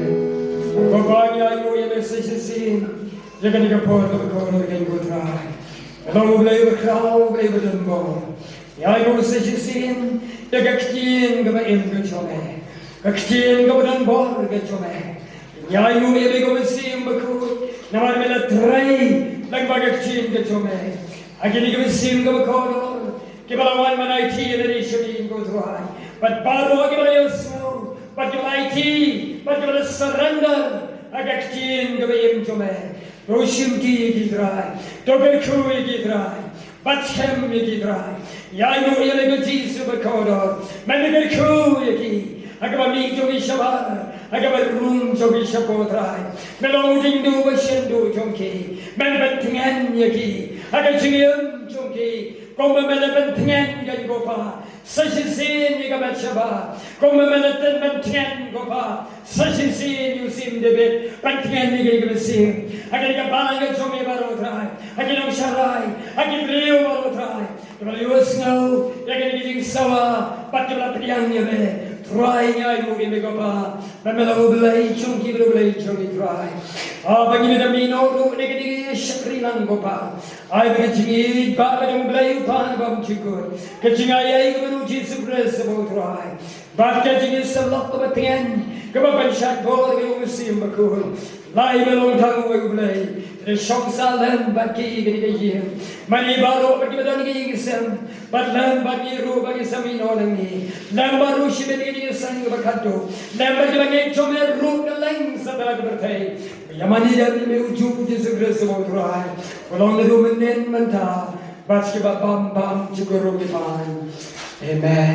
Ba ba ngi ïa ïoh ïa me sa shisien. Ïa kane ka por kaba kordor ïa ngi ko Trai. Long U Blei uba khraw, U Blei uba don bor. Ïa ïoh sa shisien ïa ka ktien kaba im ka jong me. Ka ktien kaba don bor ka jong me. Ïa ïoh ïa me ko Mynsiem Bakhuid. Namar me la trei lyngba ka ktien ka jong me. Ha kine ki mynsiem kiba kordor, kiba la wan ban aiti ïa lade sha me ko Trai. Bad baroh kiba la ïohsngew, bad kiba la aiti, bad kiba la surrender ha ka ktien kaba im jong me. To shimti ïa ki Trai, to kyrkhu ïa ki Trai, bad skhem ïa ki Trai. Ïa ïoh ïa me ko Jisu bakordor, me kyrkhu ïa ki. Ha kaba mih jong ki shabar, ha kaba rung jong ki shapoh Trai. Me long u diengduh ba shenduh jong ki. Men pyntngen ïa ki ha ka jingim jong ki. Kumba me la pyntngen ïa ka Kpa sa shisien ïa ka Bathsheba. Kumba me la pyntngen Kpa sa shisien ïa u Syiem David. Pyntngen ïa ka mynsiem ha kane ka balang ka jong me baroh Trai. Ha ki nongsharai, ha ki briew baroh Trai. Kiba la ïohsngew ïa kane ka jingsawa bad kiba la pdiang ïa me. Trai ngi ai nguh ïa me Kpa. Ban me long U Blei jong ki, U Blei jong ngi Trai. Ah, ba ngi da mih noh ruh na kane ka shakri lang Bapa. Ai ba ka jingïeit ba ka jong U Blei U Kpa Bymjukut, ka jingaiei kaba U Jisu Khrist U Trai, bad ka jingïasyllok kaba tngen kaba pynshait bor ka jong U Mynsiem Bakhuid, la ïa me long tang U Blei. Te shong sah lem bad ki ha kane ka ïing. Ma ngi baroh bad kiba don ha kane ka ïing ki sem, bad lem bad ngi ruh ba ngi sa mih noh nangne. Lem bad ruh shibit ha kane ka ïing kaba khatduh. Lem bad kiba ngeit jong me ruh kylleng satlak ka pyrthei. Ïa ma ngi ïa me, U Jisu Khrist U Trai, ba long naduh mynnin mynta bad sha kiba bam bam juh ruh ki pan. Amen.